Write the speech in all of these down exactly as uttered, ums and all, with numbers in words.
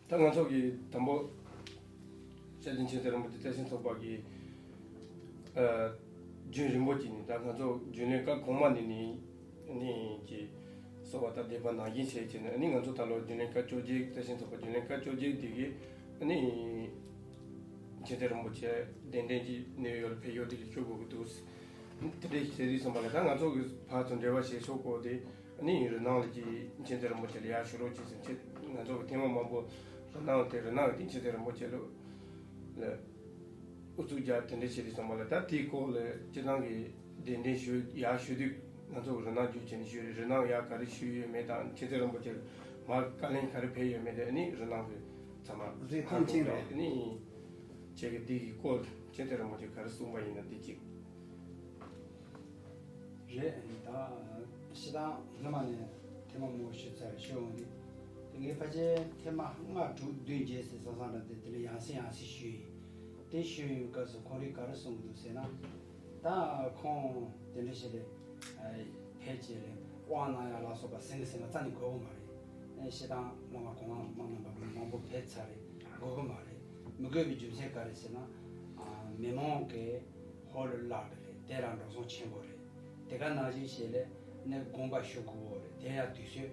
ད་ང་ཚོ་གི་དང་པོ་སྐྱབས་རྗེ་མཁྱེན་བརྩེ་རིན་པོ་ཆེ་བརྩེ་ཆེན་ཚོགས་པ་གི་ཨ་རྒྱུན་རིང་པོ་ཅིག་ནས། ད་ང་ཚོ་རྒྱུན་ལས་སྐབས་གོང་མ་ནས་ནི་ནི་ཀྱི་གསོལ་བ་དང་བཟླས་པ་ནང་བཞིན་བྱས་བྱས་ནས། ཨ་ནི་ང་ཚོ་ད་ལོ་རྒྱུན་ལས་སྐབས་བཅོ་བརྒྱད། བརྩེ་ཆེན་ཚོགས་པ་རྒྱུན་ལས་སྐབས་བཅོ་བརྒྱད་དེ་གི་ཨ་ནི་མཁྱེན་བརྩེ་རིན་པོ་ཆེ་གདན་འདྲེན་གྱིས་ནིའུ་ཡོག་ལ་ཕེབས་ཡོད། དེ་ལ་ཞུ་དགོས་ཀྱི་འདུག། དེ་འདྲ་བྱས་དུས་ཙམ་པ་ལ། ད་ང་ཚོ་གི་ཕར་ཚུར་འབྲེལ་བ་བྱེད་ཆོག་གོ། དེ་ཨ་ནི་རི་ནང་ལ་ཀྱི་མཁྱེན་བརྩེ་རིན་པོ་ཆེ་ལ་ཡར་ཞུ་རོགས་བྱེད་ཟེར། ཁྱེད་ང་ཚོ་གི་ཐེངས་མ་མང་པོ་རི་ནང་དེ་རི་ནང་གི་དེ་མཁྱེན་བརྩེ་རིན་པོ་ཆེ་ལ་ལ་ཨུ་ཚུགས་རྒྱག་དེ་འདྲ་བྱེད་དུས་ཙམ་པ་ལ། ད་དེའི་སྐོར་ལ་སྤྱིར་བཏང་གི་གདན་འདྲེན་ཞུ་ཡར་ཞུ་དུས། ང་ཚོ་གི་རི་ནང་རྒྱུགས་བྱས་ནས་ཞུས་རེད། རི་ནང་ཡར་ག་རེ་ཞུས་ཡོད་མེད་དང་། མཁྱེན་བརྩེ་རིན་པོ་ཆེ་མར་བཀའ་ལན་ག་རེ་ཕེབས་ཡོད་མེད་དེ་ཨ་ནི་རི་ནང་གི་ཚང་མ་རེད། མཐོང་མཁྱེན་རེད། ཨ་ནི་ཁྱེད་ཀྱི་འདི་གི་སྐོར་མཁྱེན་བརྩེ་རིན་པོ་ཆེ་ག་རེ་གསུངས་པ་ཡིན་ན་དེ་གཅིག། རེད། ད་སྤྱིར་བཏང་སྔོན་མ་ནས་ཐེངས་མ་མང་པོ་ཞུས་ཚར། ཞུ་འོང་དུས་དེ་ངས་ཕལ་ཆེར་ཐེངས་མ་ལྔ་དྲུག་བདུན་བརྒྱད་ཟེར་བཟོ་བཟོ་འདྲ། དེ་དེ་ལས་ཡང་སེ་ཡང་སེ་ཞུས་ཡིན། དེ་ཞུས་ཡོང་སྐབས་སུ་ཁོང་རིགས་ག་རེ་གསུང་གི་འདུག་ཟེར་ན། ད་ཁོང་དེ་འདྲ་ཞིག་ལས་ཕལ་ཆེར་དབང་གནང་ཡ་ལ་སོགས་པ་ཟིན་གི་ཟིན་པ་རྩ་ནས་དགོས་གི་མ་རེད། སྤྱིར་བཏང་བླ་མ་གོང་མ་མ་རྣམ་པ་མང་པོ་ཕེབས་ཚར་རེད། དགོས་གི་མ་རེད། མི་དགོས་པའི་རྒྱུ་མཚན་ག་རེ་ཟེར་ན། ཨ་མི་མང་གི་ཧོལ་བརླག་གི་རེད། དེ་ལ་འགྲོ་སོང་ཆེན་པོ་རེད། དེ་ག་ནང་བཞིན་བྱས་ལས་ནས་དགོངས་པ་ཞུ་དགོས་རེད། དེ་ཡང་དུས་ཚོད་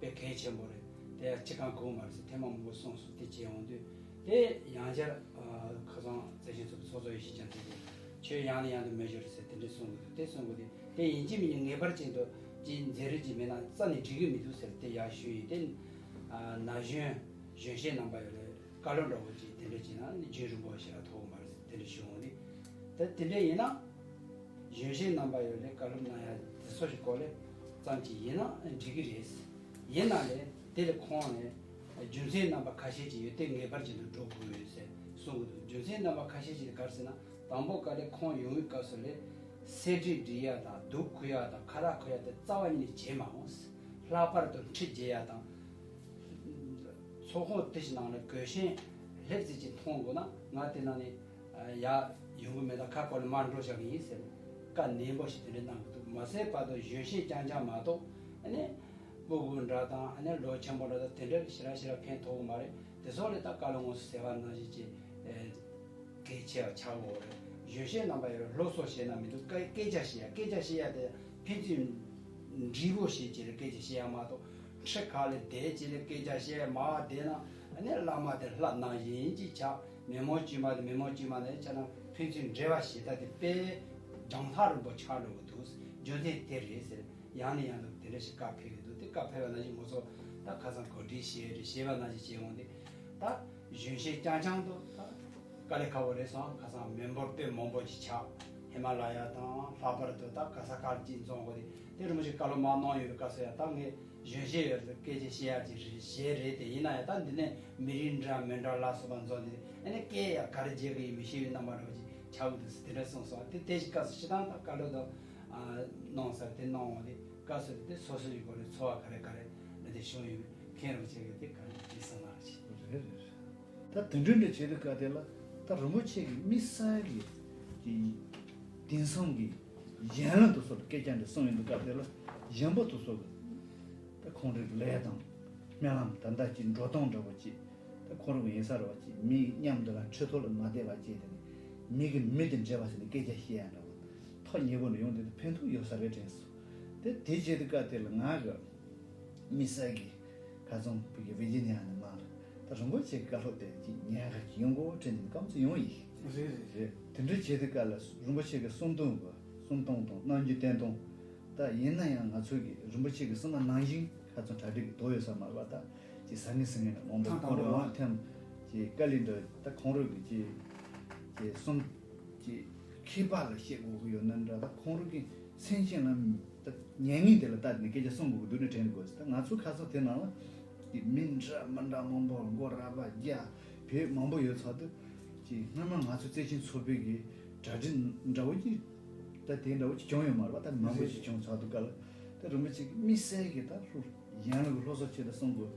དཔེ་གལ་ཆེན་པོ་རེད། དེ་ཡང་སྤྱི་ཁང་དགོས་མ་རེད་ཟེར་ཐེངས་མ་མང་པོ་གསུངས་སོང་། དེ་བྱས་འོང་དུས་དེ་ཡང་བསྐྱར་ཨ་ཁ་སང་བརྩེ་ཆེན་ཚོགས་པའི་ཚོགས་གཙོ་ཡེ་ཤེས་ལྕམ་དེ་གིས་ཁྱོད་ཡང་ནས་ཡང་དུ་མེད་ཞོར་ཟེར་དེ་འདྲས་གསུང་གི་འདུག། དེ་གསུང་གི་འདུག། དེ་ཡིན་གཅིག་མིན་གཉིས་ངེས་པར་ཅན་དུ་ཅིག་མཛད་རིགས་ཅིག་མེད་ན་རྩ་ནས་འགྲིག་གི་མི་འདུག་ཟེར་དེ་ཡར་ཞུས་ཡིན། དེ་ཨ་ན་གཞོན་གཞོན་སྐྱེས་རྣམ་པ་ཡོད་རེད། བཀའ་སློབ་འདྲ་བོ་ཅིག་དེ་འདྲ་བྱས་ན་ནི་རྒྱུན་རིང་པོ་ཞིག་ལ་ཐོགས་མ་རེད་ཟེར་དེ་འདྲ་ཞུ་འོང་དུས། ད་དེ་འདྲ་ཡིན་ན་གཞོན་སྐྱེས་རྣམ་པ་ཡོད་རེད། བཀའ་སློབ་གནང་ཡ་དེ་ཚོ་ཞིག་གོ་ལེ་ཙམ་ཅིག་ཡིན་ན་འགྲིག་གི་རེད། ཡིན་ན་ལས་དེ་ལས་ཁོང་ནས་རྒྱུ་མཚན་རྣམ་པ་ཁ་ཤས་ཅིག་ཡོད། དེ་ངེས་པར་ཅན་དུ་འགྲོ་དགོས་ཡོད་ཟེར་གསུང་གི་འདུག། རྒྱུ་མཚན་རྣམ་པ་ཁ་ཤས་ཅིག་ག་རེ་ཟེར་ན། དང་པོ་ག་ལེ་ཁོང་ཡོང་བའི་སྐབས་སུ་ལས་གསེར་བྲིས་འབྲི་ཡ་དང་གདུགས་འཁུར་ཡ་དང་ཁ་བཏགས་འཁུར་ཡ་དེ་རྩ་བ་ཉིད་ནས་བྱེད་མ་འོང་། ལྷག་པར་དུ་ཁྲི་རྒྱས་ཡ་དང་། ཚོགས་ཁང་དེ་ཞིག་ནང་ལ་གོས་ཆེན་ལེབ་ཙམ་ཅིག་མཐོང་དགོས་ན་ང་དེ་ནང་ནས་ཡར་ཡོང་གི་མེད། ད་ཁ་སྐོར་ལ་མར་འགྲོ་བཞག་གི་ཡིན་ཟེར་བཀའ་ནན་པོ་ཞིག་དེ་འདྲ་གནང་གི་འདུག། མ་ཟད་བར་དུ་གཞོན་སྐྱེས་རྐྱང་རྐྱང་མ་གཏོགས་ཨ་ནི་སྤུ་གུ་འདྲ་དང་ཨ་ནི་ལོ་ཆེན་པོ་འདྲ་དང་དེ་འདྲ་ཞེ་དྲག་ཞེ་དྲག་ཕན་ཐོགས་གི་མ་རེད། དེ་ཚོ་ལས་ད་བཀའ་སློབ་དངོས་སུ་ཟེར་བ་ནང་བཞིན་གྱི་གལ་ཆེ་བ་ཆགས་ཡོད་རེད། གཞོན་སྐྱེས་རྣམ་པ་ཡོད་རེད། སློབ་གསོ་བྱས་ན་མི་འདུག། སྐད་སྐད་ཆ་བཤད་ཡ། སྐད་ཆ་བཤད་ཡ་དེ་ཕན་ཚུན་འདྲིས་པོ་བྱེད་ཀྱི་རེད། སྐད་ཆ་བཤད་ཡ་མ་གཏོགས་ཁྲི་ཁ་ལ་བསྡད་ཀྱི་རེད། སྐད་ཆ་བཤད་ཡ་མ་བསྡད་ན་ཨ་ནི་བླ་མ་དེ་ལྷ་ནང་བཞིན་གྱི་ཆགས། མི་མང་དཀྱུས་མ་དེ་མི་མང་དཀྱུས་མ་དེ་ཆགས་ན་ཕན་ཚུན་འབྲེལ་བ་བྱེད་ཐབས་དེ་དཔེ་རྒྱང་ཐག་རིང་པོ་ཆགས་འགྲོ་གི་འདུག། རྒྱུ་མཚན་དེ་རེད་ཟེར། ཡང་ནས་ཡང་དུ་དེ་འདྲ་ཞིག་བཀའ་ཕེབས་ཀྱི་འདུག། དེ་བཀའ་ཕེབས་པ་ནང་བཞིན་ང་ཚོ་ད་ཁ་སང་གོ་སྒྲིག་བྱས་རེད། བྱས་པ་ནང་བཞིན་བྱས་འོང་དེ་ད་གཞོན་སྐྱེས་རྐྱང་རྐྱང་དུ་ད་དཀའ་ལས་ཁག་པོ་རེད་སོང་། ཁ་སང་མི་འབོར་དཔེ་མང་པོ་ཅིག་ཆགས། ཧི་མ་ལ་ཡ་དང་ལྷག་པར་དུ་ད་ག་ས་ག་ལ་ཅིག་འཛོམས་དགོས་དེ། དེ་རིན་པོ་ཆེ་བཀའ་སློབ་མར་གནང་ཡོད་པའི་སྐབས་སུ་ཡང་ད་ངས་གཞོན་སྐྱེས་ཡོད་རེད། སྐད་ཆ་བཤད་ཡག་ཅིག་རེད་བཤད་རེད། དེ་ཡིན་ན་ཡང་ད་འདི་ནས་མི་རིགས་འདྲ་མི་འདྲ་ལ་སོགས་པ་འཛོམས་དེ་ཨ་ནི་སྐད་ཡང་ག་རེ་བརྗེ་གི་ཡིན་མི་ཤེས་པའི་རྣམ་པ་འདྲ་བོ་ཅིག་ཆགས་ཀྱི་འདུག་ཟེར་དེ་འདྲ་གསུངས་སོང་། དེ་དེ་ཞིག་སྐབས་སུ་སྤྱིར་བཏང་ད་བཀའ་སློབ་དང་། ཨ་གནང་ས་དེ་གནང་བ་དེ་སྐབས་སུ་དེ་སོ་སོ་ཡི་སྐོར་ལ་ཚོར་བ་ག་རེ་ག་རེ་འདི་དེ་བྱུང་ཡོད་མཁན་རིན་པོ་ཆེ་གི་དེ་ག་རེ་དེ་གསུང་གནང་རོགས་ཞུ། རེད་རེད་རེད། ད་དེ་འདྲ་འདྲ་བྱེད་དུས་སྐབས་དེ་ལ་ད་རིན་པོ་ཆེ་གི་དམིགས་བསལ་གྱི་གི་དེང་སང་གི་གཞན་ལ་དུ་སོགས་ལ་སྐད་ཆ་འདྲ་གསུང་ཡོང་དུས་སྐབས་དེ་ལ་གཞན་པ་དུ་སོགས་ལ་ད་ཁོང་རའི་ལས་དང་སྨོན་ལམ་ད་ལྟ་ཀྱི་འགྲོ་སྟངས་འདྲ་བོ་ཅིག། ད་ཁོང་རང་ཡིན་ས་རེད་བ་ཅིག། མི་མཉམ་དུ་ལ་ཁྲི་ཐོག་ལ་མ་བསྡད་པ་བཅས་དེ་ནི་མི་གི་མི་དེ་འདྲེས་པ་ཟེར་ནས་སྐད་ཆ་བཤད་ཡ་འདྲ་བོ་ཐོག་ཉེ་པོ་ནས་ཡོང་དུས་ཕན་ཐོགས་ཡོད་ས་རེད་དྲན་སོང་། དེ་དེ་བྱེད་དུས་སྐབས་དེ་ལ་ང་གི་དམིགས་བསལ་གྱི་ཁ་སང་བོད་ཀྱི་བི་ཇི་ནི་ཡ་ནས་མ་ལ་ད་རིན་པོ་ཆེ་གི་བཀའ་སློབ་དེ་ཅིག་ཉན་ག་ཅིག་ཡོང་དགོས་དྲན་ནས་སྐམ་ཚོ་ཡོང་ཡིན། རེད་རེད་རེད། དེ་འདྲ་བྱེད་དུས་སྐབས་ལ་རིན་པོ་ཆེ་གི་གསུང་དོན་གི་གསུང་སྟངས་དང་རྣམ་འགྱུར་བསྟན་སྟངས། ད་ཡིན་ན་ཡང་ང་ཚོ་གི་རིན་པོ་ཆེ་གི་གསུང་མ་ནང་བཞིན་ཁ་ཚོན་གྲ་སྒྲིག་གི་དོ་ཡོད་ས་མ་རེད་པ། ད་ཅིག་ཟ་ངེ་ཟིང་ངེ་ནས་མང་པོ་ཐང་ཁོང་རང་ཐང་དབང་ཐེམ་ཅིག་དཀའ་ལས་འདྲ་ད་ཁོང་རང་གི་ཅིག་ཅིག་གསུང་ཅིག་མཁས་པ་ལ་བཤད་དགོས་ཀྱི་ཡོད་ན་འདྲ། ད་ཁོང་རང་གི་སེམས་ཅན་ལ་ད་ཉན་ངེས་དེ་ལ་ལྟ་ནས་སྐད་ཆ་གསུང་དགོས་ཀྱི་འདུག་ནས་དྲན་དགོས། ད་ང་ཚོ་ཁ་ཚོན་དེ་ནང་ལ་ཅིག་མི་འདྲ་མི་འདྲ་མང་པོ་མགོ་ར་པ་རྒྱ་བོད་མང་པོ་ཡོད་ཚོད་དུ་ཅིག་སྔོན་མ་ང་ཚོ་བརྩེ་ཆེན་ཚོགས་པའི་གི་གྲ་སྒྲིག་འདྲ་བོ་ཅིག་ད་དེ་འདྲ་བོ་ཅིག་བྱུང་ཡོད་མ་རེད་པ། ད་མང་པོ་ཞིག་བྱུང་ཚར་འདུག་ག་ལ། ད་རིན་པོ་ཆེ་གི་དམིགས་བསལ་གྱི་ད་ལྷོ་གཞན་ལུགས་སློབ་གསོ་ཆེད་དུ་གསུང་དགོས་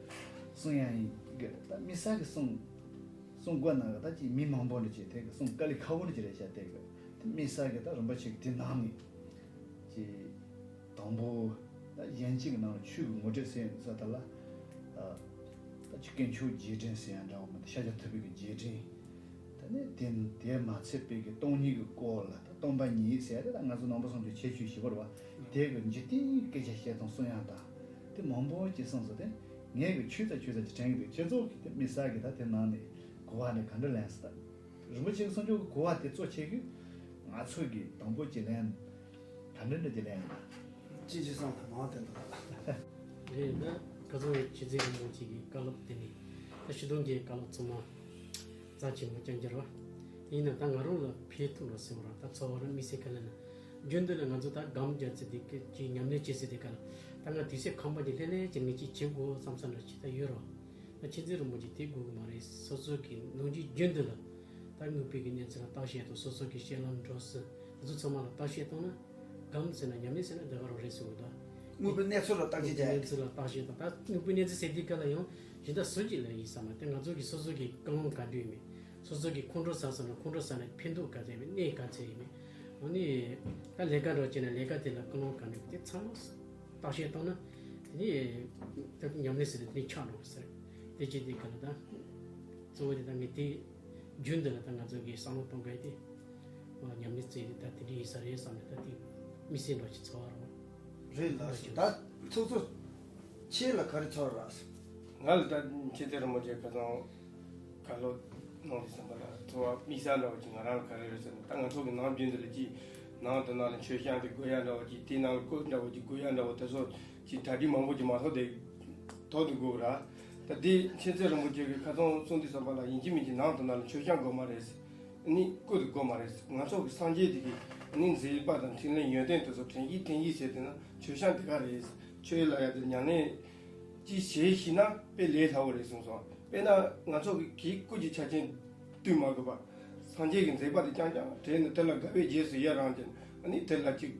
གསུང་ཡ་ཡིན་གི། ད་དམིགས་བསལ་གྱི་གསུང་གསུང་དགོས་ན་གི་ད་ཅིག་མི་མང་པོ་འདྲ་ཅིག་དེ་གི་གསུང་དཀའ་ལས་ཁག་པོ་འདྲ་ཅིག་རེད་ཤག་དེ་གི། དེ་དམིགས་བསལ་གྱི་ད་རིན་པོ་ཆེ་གི་དེ་ནང་ནས་ཅིག་དང་པོ་ད་གཞན་གཅིག་གི་ནང་ལ་ཆོས་ཀྱི་ངོ་སྤྲོད་ཟེར་ཡོང་དུས་ད་ལ། ཨ། ད་ཅི་དཀོན་མཆོག་རྗེས་དྲན་ཟེར་ཡ་འདྲ་བོ་མ་གཏོགས་ཤཱཀྱ་ཐུབ་པའི་གི་རྗེས་དྲན། ད་ནི་དེ་དེ་མ་ཚད་པའི་གི་སྟོང་ཉིད་ཀྱི་སྐོར་ལ་ད་སྟོང་པ་ཉིད་ཟེར་ཡ་དེ་ད་ང་ཚོ་ནང་པ་སངས་རྒྱས་ཁྱད་ཆོས་བཞི་པ་རེད་བ། དེ་གི་འཇིག་རྟེན་གྱི་སྐད་ཆ་བཤད་སྟངས་གསུང་ཡ་དང་། དེ་མང་པོ་ཅིག་གསུངས་སོང་། དེ་ངས་གི་ཆོས་ཙམ་ཆོས་ཙམ་ཅིག་དྲན་གི་འདུག་ཁྱེད་ཚོ་གི་དེ་དམིགས་བསལ་གི་ད་དེ་ནང་ནས་གོ་བ་ནས་ག་འདྲ་ལེན་སོང་། ད་རིན་པོ་ཆེ་གི་གསུང་ཆོས་གི་གོ་བ་དེ་གཙོ་ཆེ་གི་ང་ཚོ་གི་དང་པོ་ཅིག་ལེན། ག་འདྲ་འདྲ་ཅིག་ལེན་ཡིན་ན། ཅི་ཅི་སོང་དང་མང་དེ་འདུག་རེད་ན། ཁ་སང་ཡང་ཆོས་རྗེ་རིན་པོ་ཆེ་གི་བཀའ་སློབ་དེ་ནི་ད་ཞུ་དོན་གྱི་བཀའ་སློབ་ཚང་མ་རྩ་ཆེན་པོ་རྐྱང་རྐྱང་རེད་བ། དེ་ཡིན་ན་ད་ང་རང་ལ་ཕན་ཐོགས་རོགས་ཟེར་བ་རང་ད་ཚོར་བ་རང་དམིགས་བསལ་ག་ལ་ན། རྒྱུན་དུ་ལ་ང་ཚོ་ད་སྒོམ་རྒྱག་ཚེ་དེ་གི་ཉམས་ལེན་བྱེད་ཚེ་དེ་ག་ལ་ད་ང་དུས་ཚོད་ཁོམ་པ་ཅིག་ལྷན་ལྷན་ཅིག་ངས་ཅིག་བྱེད་དགོས་བསམ་བསམ་འདྲ་ཅིག་ད་ཡོད་རོགས། ད་ཆོས་རྗེ་རིན་པོ་ཆེ་དེ་དགོས་ཀྱི་མ་རེད། སོ་སོ་གི་ནང་ཆོས་རྒྱུན་དུ་ལ་ད་དངོས་པོའི་གི་གནས་ཚུལ་ལ་བརྟག་དཔྱད་དང་སོ་སོ་གི་བཤད་ལམ་འགྲོ་སྲིད་དེ་ཚོ་ཚང་མ་ལ་བརྟག་དཔྱད་བཏང་ན། སྒོམ་ཟེར་ན་ཉམས་ལེན་ཟེར་ན་འདི་ག་རང་རེད་ཟེར་བ་དང་། དངོས་པོའི་གནས་ཚུལ་ལ་བརྟག་དཔྱད་བྱས། གནས་ཚུལ་ལ་བརྟག་དཔྱད་དང་ད་དངོས་པོའི་གནས་ཚུལ་ཟེར་དུས་སྐབས་ལ་ཡང་གཞན་དག་སུ་གཅིག་ལ་ཡིན་ས་མ་རེད། ང་ཚོ་གི་སོ་སོ་གི་ཀུན་སློང་ག་འདྲ་ཡིན་མིན། སོ་སོ་གི་ཁོང་ཁྲོ་ཟ་ས་ན་ཁོང་ཁྲོ་ཟ་ན་ཕན་ཐོགས་ག་ཚད་ཡིན་མིན། གནས་ག་ཚད་ཡིན་མིན། འོ་ནི་ད་ལས་ཀ་འདྲ་བྱས་ན་ལས་ཀ་དེ་ལ་ཀུན་སློང་ག་འདྲ་ཡིན་དེ་ཚང་མ་བརྟག་དཔྱད་བཏང་ན་དེ་ནི་ད་ཉམས་ལེན་ཟེར་དེ་དེ་ནི་ཆགས་འགྲོ་གི་ཟེར། དེ་བྱེད་དུས་སྐབས་ལ་ད་གཙོ་བོ་དེ་ད་ངས་དེ། རྒྱུན་དུ་ལ་ད་ང་ཚོ་གི་བསམ་བློ་གཏོང་མཁན་དེ། ཨ། ཉམས་ལེན་བྱས་ཏེ་ད་དེ་འདྲ་ཡིན་ས་རེད་བསམ་ནས་ད་དེ་དམིགས་བསལ་འདྲ་ཞིག་ཚོར་བ་རེད། རེད་ལགས་སོ། ད་ཚོགས་གཙོ་ཁྱེད་ལ་ག་རེ་ཚོར་བ་རག་སོང་། ང་ལ་ད་ཆོས་རྗེ་རིན་པོ་ཆེ་ཁ་སང་བཀའ་སློབ་གནང་དུས་ཙམ་པ་ལ་ཚོར་བ་དམིགས་བསལ་འདྲ་བོ་ཅིག་ང་རང་ལ་ག་རེ་རེད་ཟེར་ན། ད་ང་ཚོ་གི་ནམ་རྒྱུན་དུ་ལ་ཅིག་ནང་དུ་ནང་ལ་མཆོད་བཤམས་དེ་དགོས་ཡ་འདྲ་བོ་ཅིག་དེ་ནང་ལ་བཀོད་འདྲ་བོ་ཅིག་དགོས་ཡ་འདྲ་བོ་དེ་ཚོ་ཅིག་གྲ་སྒྲིག་མང་པོ་ཅིག་མ་ཐོག་དེ་ཐོག་ཏུ་དགོས་ར། ད་དེ་ཆོས་རྗེ་རིན་པོ་ཆེ་གིས་ཁ་སང་གསུངས་དུས་ཙམ་པ་ལ་ཡིན་གཅིག་མིན་གཅིག་ནང་དུ་ནང་ལ་མཆོད་བཤམས་དགོས་མ་རེད། ནི་བཀོད་དུ་དགོས་མ་རེད། ང་ཚོ་གི་སངས་རྒྱས་དེ་གི་ནི་མཛད་པ་དང་ཕྲིན་ལས་ཡོན་ཏན་དེ་ཚོ་དྲན་གྱིས་དྲན་གྱིས་བྱས་ཏེ་ན་མཆོད་བཤམས་དེ་ག་རེད། ཆོས་ལ་ཡ་དེ་ཉམས་ལེན་ཅིག་བྱེད་ཤེས་ན་དཔེ་ལས་སླ་བོ་རེད་གསུངས་སོང་། དཔེར་ན་ང་ཚོ་གི་གི་སྐུ་གི་ཆ་རྐྱེན་བསྟུན་མ་དགོས་པ། སངས་རྒྱས་ཀྱི་མཛད་པ་དེ་རྐྱང་རྐྱང་དྲན་ནས་དེ་ལ་དགའ་བའི་རྗེས་སུ་ཡི་རང་ཅན་ནི་དེ་ལ་ཅིག་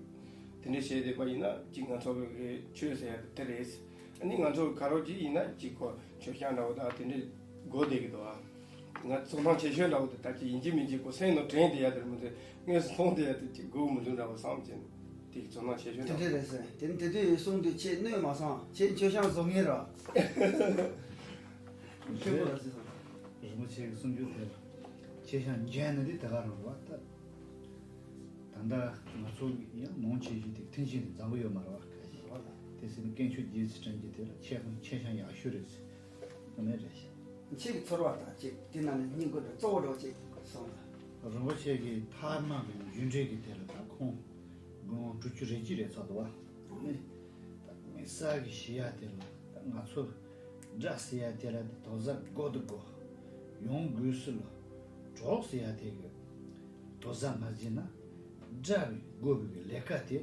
དེ་འདྲ་བྱས་བསྡད་པ་ཡིན་ན་ཅིག་ང་ཚོ་གི་ཆོས་ཟེར་ཡ་དེ་རེད། ནི་ང་ཚོ་ག་རོ་ཅིག་ཡིན་ན་ཅིག་གོ་མཆོད་བཤམས་འདྲ་བོ་དང་དེ་འདྲ་དགོས་བསྡད་ཀྱི་འདུག་ཨ། ང་ཚོ་ཚོགས་ཐེངས་ཆེ་ཤོས་འདྲ་བོ་དེ་ད་ཅི་ཡིན་གཅིག་མིན་གཅིག་ཁོ་སེམས་ནང་དྲན་བསྡད་ཡ་དེར་མི་ཚེ་དངོས་སུ་མཐོང་བསྡད་ཡ་དེ་ཅིག་དགོས་མི་འདུག་འདྲ་བོ་བསམ་གྱིན་དེ་ཚོགས་ཐེངས་ཆེ་ཤོས་དེ་འདྲ་འདྲ་རེད་ཟེར། དེ་ནི་དེ་དུས་གསུངས་དུས་ཁྱེད་གནོད་མ་སོང་། ཁྱེད་མཆོད་བཤམས་བཟོ་མཁན་ར། ཤོད་པོ་ར་ཟེར་སོང་། རིན་པོ་ཆེ་གི་གསུང་རྒྱུ་དེར་མཆོད་བཤམས་འཇལ་ནི་དེ་དེ་ག་རང་རེད་བ། ད་ད་ལྟ་ང་ཚོ་ཡང་མང་ཆེ་ཤོས་དེ་མཐུན་རྐྱེན་དེ་བཟང་པོ་ཡོད་མ་རེད་བ། ཁ་ཤས་དེ་ཟེར་ནས་དཀོན་མཆོག་རྗེ་བཙུན་སྒྲོལ་མ་དེ་ལ་ཆེ་ཁང་མཆོད་བཤམས་ཡག་ཤོས་རེད་ཟེར། དེ་ནས་རེད་ཤག་ཁྱེད་ཀྱི་ཚོར་བ་དང་གཅིག་དེ་ནང་ནས་སྙིང་པོ་དང་གཙོ་བོ་འདྲ་བོ་གཅིག་གསུངས་ལ། རིན་པོ་ཆེ་གི་ཐ་མ་གི་རྒྱུ་འབྲས་ཀྱི་དེ་ལ་ད་ཁོང་དགུང་དྲུག་ཅུ་རེ་གཅིག་རེད་ཚར་འདུག་བ། ནི་ད་དམིགས་བསལ་གྱི་ཞུ་ཡ་དེ་ལ་ད་ང་ཚོ་དགྲ་ཟེར་ཡ་དེ་ལ་དེ་ལྡོག་ཟ་དགོས་དུ་དགོས། ཡོང་དགོས་སུ་ལ་གྲོགས་ཟེར་ཡ་དེ་གི་ལྡོག་ཟ་མ་བྱས་ན་དགྲ་བའི་དགོས་པའི་གི་ལས་ཀ་དེ་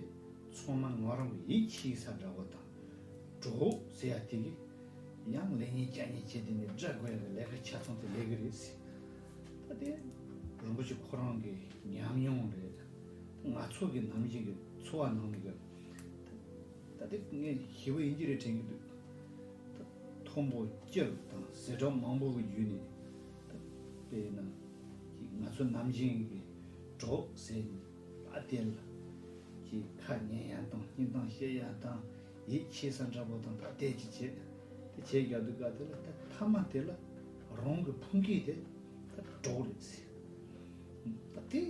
ཚང་མ་ང་རང་གི་ཡིད་ཆེས་ས་འདྲ་བོ་དང་། གྲོགས་ཟེར་ཡ་དེ་གི་ཡང་ལེགས་ཉེས་བྱ་ཉེས་བྱས་དེ་ནི་དགྲ་དགོས་ཡ་གི་ལས་ཀ་ཆ་ཚང་དེ་ལས་གི་རེད་ཟེར། ད་དེ་རིན་པོ་ཆེ་ཁོ་རང་གི་ཉམས་མྱོང་རེད། ང་ཚོ་གི་ནམ་རྒྱུན་གི་འཚོ་བ་ནང་ནས་གི་ད་དེ་ངས་ཞེ་པོ་ཡིན་གྱི་རེད་དྲན་གྱི་འདུག་ད་མཐོན་པོ་སྐྱིད་དང་ཟད་འགྲོ་མང་པོ་གི་བརྒྱུད་ནས་ད་དཔེར་ན་ང་ཚོ་ནམ་རྒྱུན་གི་གྲོགས་ཟེར་ནས་ཨ་དེ་ལ་ཅིག་ཁ་ཉན་ཡ་དང་སྙིང་གཏམ་བཤད་ཡ་དང་ཡིད་ཆེས་ས་འདྲ་པོ་དང་ད་དེ་ཅིག་བྱེད། དེ་བྱེད་རྒྱག་དུས་ག་དེ་ལ་ད་ཐ་མ་དེ་ལ་རང་གི་ཕུང་སྐྱེས་དེ་ད་གྲོགས་རེད་ཟེར། ད་དེ་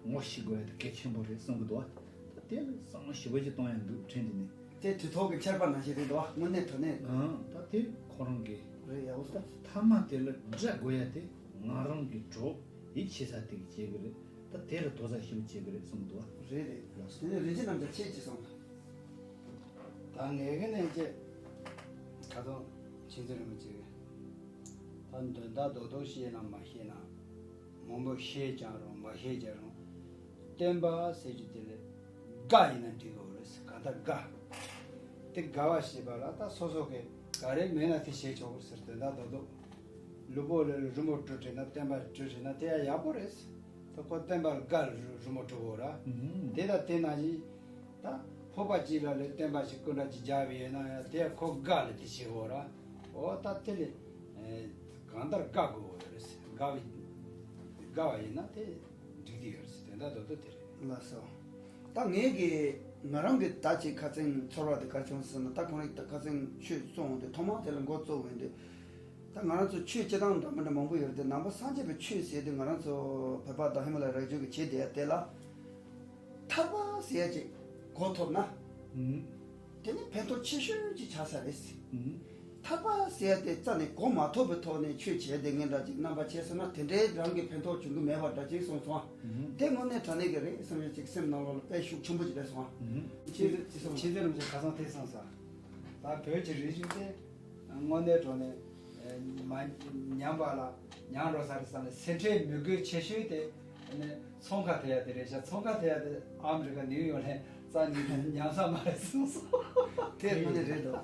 ངོ་ཤེས་དགོས་ཡ་དེ་གལ་ཆེན་པོ་རེད་བསམ་གི་འདུག་བ། ད་དེ་ལ་བསམ་བློ་ཞེ་པོ་ཅིག་གཏོང་ཡ་འདུག་དྲན་དེ་ནས། དེ་དུས་ཐོག་གི་ཆར་པ་ནང་བཞིན་རེད་འདུག་བ། དངོས་གནས་དྲང་གནས། ཨང་། ད་དེ་ཁོ་རང་གི་རེད་ཡ། འོ་ད་ཐ་མ་དེ་ལ་དགྲ་དགོས་ཡ་དེ་ང་རང་གི་གྲོགས་ཡིད་ཆེས་ས་དེ་གི་བྱེད་གི་རེད། ད་དེ་ལ་དོ་ཟ་ཞིབ་བྱེད་གི་རེད་གསུངས་འདུག་བ། རེད་རེད། ལགས་སོ། དེ་ནས་རིན་ཆེན་རྣམ་རྒྱལ་ཁྱེད་ཀྱིས་གསུངས། ད་ངས་གི་ནས་ཅེས་ཁ་ཐོག་ཆེན་ཚེ་རིན་པོ་ཆེ་གི་ད་དོན་དག་རྡོག་རྡོག་ཤེས་ན་མ་ཤེས་ན་མང་པོ་ཤེས་ཀྱང་རུང་མ་ཤེས་ཀྱང་རུང་། བསྟན་པ་ཟེར་རྒྱུ་དེ་ལས་དགའ་ཡིན་ན་འགྲིག་གི་རེད་ཟེར། གང་ལྟར་དགའ། དེ་དགའ་བ་ཞེས་པ་ལ་ད་སོ་སོ་གི་ག་རེ་མེད་ན་དེ་བྱེད་ཆོག་གི་རེད་ཟེར། དོན་དག་རྡོག་རྡོག་ལུས་པོ་ལ་རི་མོ་བྲིས་བྲིས་ན་བསྟན་པ་བྲིས་བྲིས་ན་དེ་ཡང་ཡག་པོ་རེད། ད་ཁོ་བསྟན་པ་ལ་དགའ་རི་མོ་བྲིས་པོ་ར། ཨུ་ཧུམ། དེ་ད་དེ་ནང་བཞིན་ད་ཕོར་པ་གཅིག་ལ་ལས་བསྟན་པ་ཞིག་སྐུ་འདྲ་ཅིག་རྒྱབ་ཡོད་ན་ཡང་དེ་ཡང་ཁོ་དགའ་ལ་དེ་བྱེད་པོ་ར། འོ་ད་དེ་ལས་གང་ལྟར་དགའ་དགོས་པོ་ཡོད་རེད། དགའ་བའི་དགའ་བ་ཡིན་ན་དེ་འགྲིག་གི་ཡོད་རེད། དོན་དག་རྡོག་རྡོག་དེ་རེད། ལགས་སོ། ད་ངས་གི་ང་རང་གི་ད་ཅིག་ཁ་སང་ཚོར་བ་དེ་ག་བྱུང་ཟེར་ན། ད་ཁོང་རང་ད་ཁ་སང་ཆོས་གསུངས་འོང་དུས་ཐོག་མར་དེ་ལ་འགོ་བཙུགས་འོང་དུས་ ད་ང་རང་ཚོ་ཆོས་སྤྱི་བཏང་འདྲ་མི་འདྲ་མང་པོ་ཡོད་རེད་དེ། ནང་པ་སངས་རྒྱས་པའི་ཆོས་ཟེར་དུས་ང་རང་ཚོ་བོད་པ་དང་ཧི་མ་ལ་ཡའི་རི་རྒྱུད་ཀྱི་བྱེས་དེ་དེ་ལ་ཐར་པ་ཟེར་ཡ་ཅིག་གོ་ཐུབ་ན། ཨུམ། དེ་ནི་ཕན་ཐོགས་ཆེ་ཤོས་ཅིག་ཆགས་ས་རེད། ཨུམ། ཐར་པ་ཟེར་ཡ་དེ་རྩ་ནས་གོ་མ་ཐུབ་པའི་ཐོག་ནས་ཆོས་བྱས་བསྡད་མཁན་འདྲ་ཅིག་རྣམ་པ་བྱས་སོང་ན་དེ་འདྲའི་རང་གི་ཕན་ཐོགས་བྱུང་གི་མེད་པ་འདྲ་ཅིག་གསུངས་སོང་ཨ། ཨུམ། དེ་དངོས་གནས་དྲང་གནས་ཀྱི་རེད་བསམ་ཡ་ཅིག་སེམས་ནང་ལོགས་ལ་དཔེ་ཤུགས་ཆེན་པོ་ཅིག་སླེབས་སོང་ཨ། ཨུམ། ཆོས་ཆོས་ཆོས་ཆོས་རིན་པོ་ཆེ་ཁ་སང་དེ་གསུངས་སོང་། ད་བོད་ཀྱི་རིག་གཞུང་དེ་དངོས་གནས་དྲང་གནས་མ་ཉམས་པ་ལ་ཉམས་འགྲོ་ས་རེད་བསམ་ནས། སེ་འབྲས་མི་དགོས་ཆེ་ཤོས་དེ་ནི་ཚོང་ཁ་ཐེ་ཡ་དེ་རེད་ཤག་ཚོང་ཁ་ཐེ་ཡ་དེ་ཨ་མི་རི་ཀ་ནིའུ་ཡོག་ལ་རྩ་ནས་ཉམས་ས་མ་རེད་གསུངས་སོང་། དེ་དངོས་གནས་རེད་འདུག་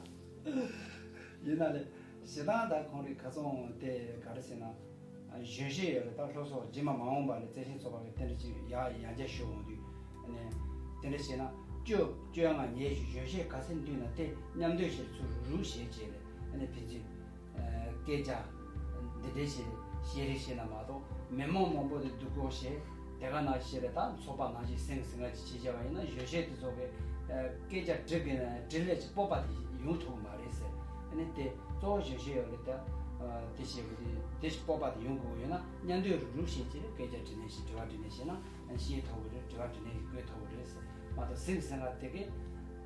ཡིན་ན་ལས་ཞེ་སྡང་དང་ཁོང་རིག་ཁ་ཚོང་དེ་ག་རེ་ཟེར་ན། གཞོན་གཞས་ཡོད་རེད། ད་སློབ་གསོ་རྗེས་མ་མ་འོངས་པ་ལ་བརྩེ་ཞེན་ཚོགས་པ་གི་རྟེན་འབྲེལ་ཅིག་ཡ་ཡང་བསྐྱར་ཞུ་འོང་དུས། ཨ་ནི་དེ་འདྲ་བྱས་ན་སྐྱོ་སྐྱོ་ང་ཉལ་ཞིག་གཞོན་གཞས་ག་ཚད་འདུས་ན་དེ་མཉམ་འདོད་བྱེད་ཚུར་རུག་རུག་བྱེད་བྱེད་ལས། ཨ་ནི་ཕན་ཚུན་སྐད་ཆ་འདི་འདྲའི་བྱེད་བཤད་རེས་བྱེད་ན་མ་གཏོགས་མི་མང་མང་པོ་དེ་སྡུག་གོ་བྱེད་དེ་ག་ནང་བཤད་རེད། ད་ཚོགས་པ་ནང་བཞིན་སེང་སེང་ང་ཅིག་བྱེད་བྱ་བ་ཡིན་ན་གཞོན་གཞས་དེ་ཚོ་གི་སྐད་ཆ་འདྲི་དགོས་ན་དྲིས་ལན་ཅིག་སྤོབས་པ་དེ་ཡོང་ཐུབ་ཀྱི་མ་རེད་ཟེར། ཨ་ནི་དེ་གཙོ་བོ་གཞོན་གཞས་ཡོད་རེད་ད། དེ་བྱེད་དགོས་དེ་དེ་སྤོབས་པ་དེ་ཡོང་དགོས་ཡོད་ན་མཉམ་འདོད་རུག་རུག་བྱེད་ཀྱི་རེད། སྐད་ཆ་དྲིས་ལན་ཞིག་དྲི་བ་དྲིས་ལན་བྱེད་ན་ཤེས་ཐུབ་ཀྱི་རེད། དྲི་བ་དྲིས་ལན་ཞིག་བཀོད་ཐུབ་ཀྱི་རེད་ཟེར་མ་གཏོགས་སེམས་སེམས་ལ་དེ་གས་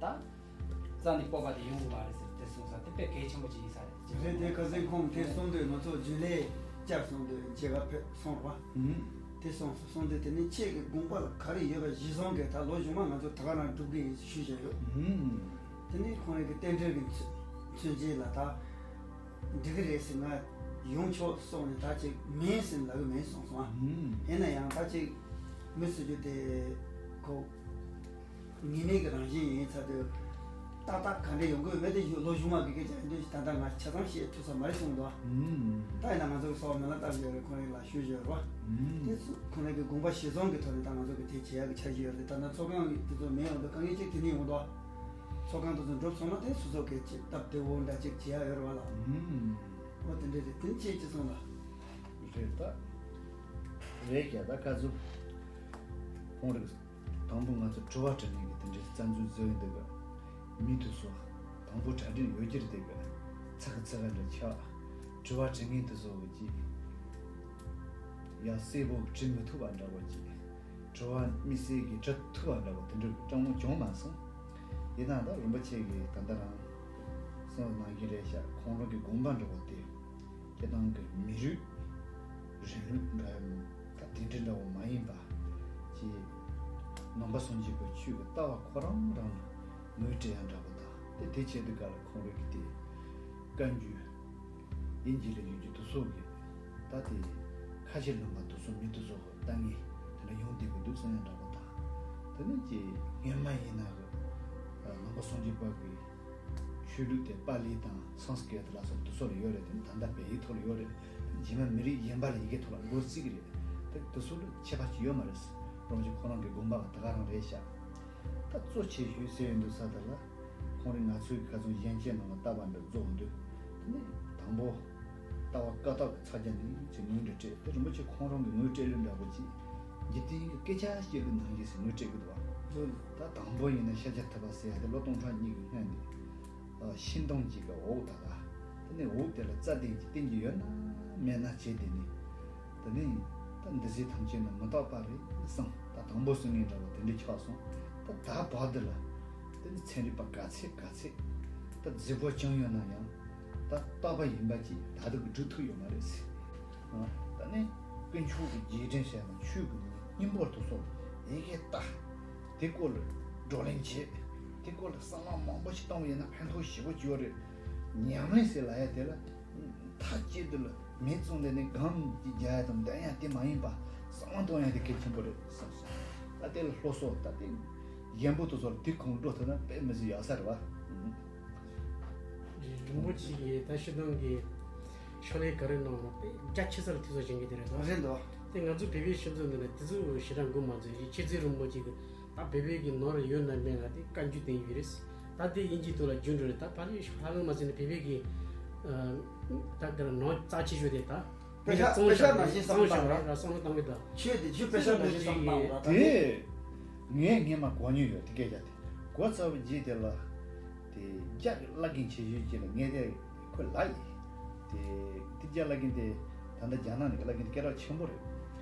ད་རྩ་ནས་སྤོབས་པ་དེ་ཡོང་གི་མ་རེད་ཟེར་དེ་གསུངས་ས་དེ་དཔེ་གལ་ཆེན་པོ་ཅིག་ཡིན་ས་རེད། རེད་དེ་ཁ་སང་ཁོང་དེ་གསུང་དུས་ང་ཚོ་རྒྱུན་ལས་བསྐྱར་གསུང་དུས་མཇལ་ཁ་ཕེབས་སོང་ར། ཨུམ། དེ་སོང་སོང་དུས་དེ་ནི་ཁྱེད་ཀྱི་དགོངས་པ་ལ་ག་རེ་ཡོད་པ་གཞི་བཟུང་གི་ད་ལོ་གཞུག་མ་ང་ཚོ་ད་ག་རང་སྒྲུབ་གི་ཡིན་ཞུས་བཞག་ཡོད། ཨུམ། དེ་ནི་ཁོང་རང་གི་རྟེན་འབྲེལ་གྱི་མཚོན་མཚོན་བྱེད་ལ་ད་འགྲིག་གི་རེད་ཟེར་ང་ཡོང་ཆོག་སོང་ནས་ད་ཅིག་མིན་ཟེར་ལབ་གི་མིན་གསུངས་སོང་ཨ། ཨུམ། ཡིན་ན་ཡང་ད་ཅིག་མི་སུ་རྒྱུ་དེ་ཁོ། ངེས་མེད་ཀྱི་རང་བཞིན་ཡིན་ཚར་དུས། ཏག་ཏག་ག་འདྲ་ཡོང་གི་མེད་དེ་ལོ་གཞུག་མ་གི་སྐད་ཆ་ཡིན་དུས་ད་ལྟ་ང་ཆ་ཚང་བཤད་ཐུབ་ས་མ་རེད་གསུངས་འདུག་ད་ཡིན་ན་ང་ཚོ་གི་སོགས་མེ་ལ་བཏབ་ཡོད་རེད། ཁོང་རང་ལ་ཞུ་བཞིན་ཡོད་རེད་བ། དེ་ཚོ་ཁོང་རང་གི་དགོངས་པ་གཞི་བཟུང་གི་ཐོག་ནས་ད་ང་ཚོ་གི་དེ་བྱེད་ཡག་གི་འཆར་གཞི་ཡོད་རེད། ད་ལྟ་ཚོགས་ཁང་དེ་ཚོ་མེད་ཡོང་དུས་དཀའ་ངལ་གཅིག་དེ་ནས་ཡོང་འདུག་ཚོགས་ཁང་དེ་ཚོ་འགྲུབ་སོང་ན་དེ་སོ་སོ་གི་ཅིག་སྟབས་བདེ་བོ་འདྲ་ཅིག་བྱེད་ཡག་ཡོད་རེད་བ་ལ། འོ་དེ་འདྲ་རེད། དེ་ཅིག་ཅི་སོང་ལ། རེད་ད། རེད་ཀྱ་ད་ཁ་ཚུབ། ཁོང་རིགས། དང་པོ་ང་ཚོ་དྲི་བ་དྲི་མཁན་གྱི་དེ་འདྲའི་རྩ་འཛུགས་བཟོས་ཡོད་འདུག་ག་མི་དེ་ཚོ་དང་པོ་གྲ་སྒྲིག་ཡོད་ཀྱི་རེད་འདུག་ག་ཚག་ཚག་འདྲ་ཆགས། དྲི་བ་དྲི་མཁན་དེ་ཚོ་གི་ཅིག་ཡ་གསལ་པོ་དྲི་མི་ཐུབ་པ་འདྲ་བོ་ཅིག་དྲི་བ་དམིགས་བསལ་གྱི་དྲི་ཐུབ་པ་འདྲ་བོ་དེ་འདྲ་གི་སྤྲང་མོ་བྱུང་མ་སོང་། ཡིན་ནའང་ད་རིན་པོ་ཆེ་གིས་ད་ལྟ་རང་གསུངས་གནང་གི་རེད་ཤག་ཁོང་རང་གི་དགོངས་པ་འདྲ་བོ་དེ། སྤྱིར་བཏང་གི་མི་རིགས་རིང་ལུགས་འདྲ་ཡང་ད་དེ་འདྲ་འདྲ་བོ་མ་ཡིན་པ། ཅེས་ནང་པ་སངས་རྒྱས་པའི་ཆོས་ཀྱི་ལྟ་བ་ཁོ་རང་རང་ལ་ངོས་སྤྲད་ཡ་འདྲ་བོ་དང་དེ་དེ་བྱེད་དུས་ག་ལ་ཁོང་རང་གི་དེ་བཀའ་འགྱུར་དབྱིན་ཇི་ལ་ཡོད་རྒྱུ་དེ་ཚོ་གི་ད་དེ་ཁ་ཕྱིར་ལོན་པ་དེ་ཚོ་མི་དེ་ཚོ་གི་ལྟ་ངན་དེ་འདྲ་ཡོང་བསྡད་ཀྱི་འདུག་བསམ་ཡ་འདྲ་བོ་དང་། དེ་ནི་ཅེས་སྔོན་མ་ཡིན་ན་གི་ནང་པ་སངས་རྒྱས་པ་གི་ཆོས་ལུགས་དེ་པཱ་ལི་དང་སཾ་སྐྲྀཏ་ལ་སོགས་དེ་ཚོ་ལ་ཡོད་རེད་དེ་ད་ལྟ་བལ་ཡུལ་ཐོག་ལ་ཡོད་རེད། རྗེས་མ་མི་རིགས་གཞན་པ་ལ་ཡི་གེ་ཐོག་ལ་འགོ་བཙུགས་ཀྱི་རེད། དེ་དེ་ཚོ་ལ་ཁྱད་པར་ཅིག་ཡོད་མ་རེད། རོམ་གྱི་ཁོ་རང་གི་དགོངས་པ་ད་ག་རང་རེད་ཤག་ད་གཙོ་ཆེ་ཤོས་ཟེར་ཡོང་དུས་ས་དེ་ལ་ཁོང་རིགས་ང་ཚོའི་ཁ་ཚོན་གཞན་ཆེན་ནང་ལ་ལྟ་བ་འདི་རྫོགས་འདུག་དེ་ནས་དང་པོ་ལྟ་བ་བཀའ་བཏགས་ཀྱི་ཚ་རྒྱ་འདི་ཚེ་ངོས་འདྲི་སྤྲད་དེ་རིན་པོ་ཆེ་ཁོང་རང་གི་ངོས་སྤྲད་ལུགས་འདྲ་པོ་ཅིག་འཇིག་རྟེན་གྱི་སྐད་ཆ་བཤད་ལུགས་ནང་བཞིན་ཟེར་ངོས་སྤྲད་ཀྱི་འདུག་བ། ད་དང་པོ་ཡིན་ན་ཤཱཀྱ་ཐུབ་པ་ཟེར་ཡ་དེ་ལོ་སྟོང་ཕྲག་གཉིས་ཀྱི་སྔོན་ནས་ཤིང་སྡོང་གཅིག་གི་འོད་ད་ག་དེ་ནས་འོད་དེ་ལ་རྩ་ལྡན་གྱི་བསྟན་གྱི་ཡོད་ན་མེད་ན་བྱས་དེ་ནས་དེ་ནས་ད་འདི་ཟེར་ཐམས་ཅད་ནི་མི་རྟག་པ་རེད་བསམ། ད་དང་པོ་གསུང་མཁན་འདྲ་བོ་དེ་འདྲ་ཆགས་སོང་། ད་ད་བར་དུ་ལ་དེ་ནས་ཚན་རིག་པ་ག་ཚད་ག་ཚད་ད་རྫིག་པོ་བྱུང་ཡོད་ན་ཡང་། ད་རྟག་པ་ཡིན་པ་ཅིག་ད་དུང་སྒྲུབ་ཐུབ་ཡོད་མ་རེད་ཟེར། ཨ། ད་ནི་དཀོན་མཆོག་གི་རྗེས་དྲན་ཟེར་ན་ཆོས་ཀྱི་སྙིང་པོ་དེ་ཚོ་ཡི་གེ་ལྟ། དེ་སྐོར་ལ་བགྲོ་གླེང་བྱེད། དེ་སྐོར་ལ་བསམ་བློ་མང་པོ་ཞིག་བཏང་བ་ཡིན་ན་ཕན་ཐོགས་ཞེ་པོ་ཅིག་ཡོད་རེད། ཉམས་ལེན་ཟེར་ལབ་ཡ་དེ་ལ་མཐའ་གཅིག་ཏུ་ལ་མི་བཙོང་དེ་ནི་སྒམ་གྱི་རྒྱག་ཡ་དང་འདོན་ཡ་དེ་མ་ཡིན་པ་བསམ་བློ་གཏོང་ཡ་དེ་གལ་ཆེན་པོ་རེད་བསམ་སོང་། ད་དེ་ལ་སློབ་གསོ་ད་དེ་གཞན་པོ་དེ་ཚོར་དེ་ཁོང་འགྲོ་ཐུབ་ན་དཔེ་མི་སྲིད་ཡག་ས་རེད་བ། རིན་པོ་ཆེ་གིས་ད་ཤི་དང་གི་ཕྱག་ལས་ག་རེ་གནང་རུང་དཔེ་རྒྱ་ཆེ་ས་ལ་ཐུག་ས་བྱེད་མཁན་དེ་རེད་ད། རེད་འདུག་དེ་ང་ཚོ་བོད་པའི་སྤྱི་ཚོགས་འདི་ན་དེ་ཚོ་ཞེ་དྲག་མགོ་མ་ཚོས་ཡིན། ཆོས་རྗེ་རིན་པོ་ཆེ་གི་ད་བོད་པའི་གི་ནོར་ཡོད་ན་མེད་ན་དེ་བཀའ་འགྱུར་དེ་ཡོད་རེད། ད་དེ་དབྱིན་ཇིའི་ཐོག་ལ་བསྒྱུར་འགྲོ་རེད། ད་ཕ་ལི་ཧ་ལམ་མ་ཟིན་ནས་བོད་པའི་གི་ད་ག་རེ་ནོར་རྩ་ཆེ་ཤོས་དེ་ད་པེ་ཤ་པེ་ཤ་ནང་བཞིན་བསམ་བློ་བཏང་ར། བསམ་བློ་བཏང་གི་ད། ཆོས་དེ་ཆོས་པེ་ཤ་ནང་བཞིན་བསམ་བློ་བཏང་ར། དེ་ངས་སྔས་མ་གོ་མྱོང་ཡོད་དེ་སྐད་ཆ་དེ་གོ་ཚར་བའི་རྗེས་དེ་ལ་དེ་རྒྱ་གི་བླ་རྒན་ཆེ་ཤོས་ཅིག་ལ་ངས་དེ་ཁོ་ལ་ཡིན། དེ་དེ་རྒྱ་ལབ་མཁན་དེ་ད་ལྟ་རྒྱ་ནག་ནས་ལབ་མཁན་དེ་སྐད་གྲགས་ཆེན་པོ་རེད།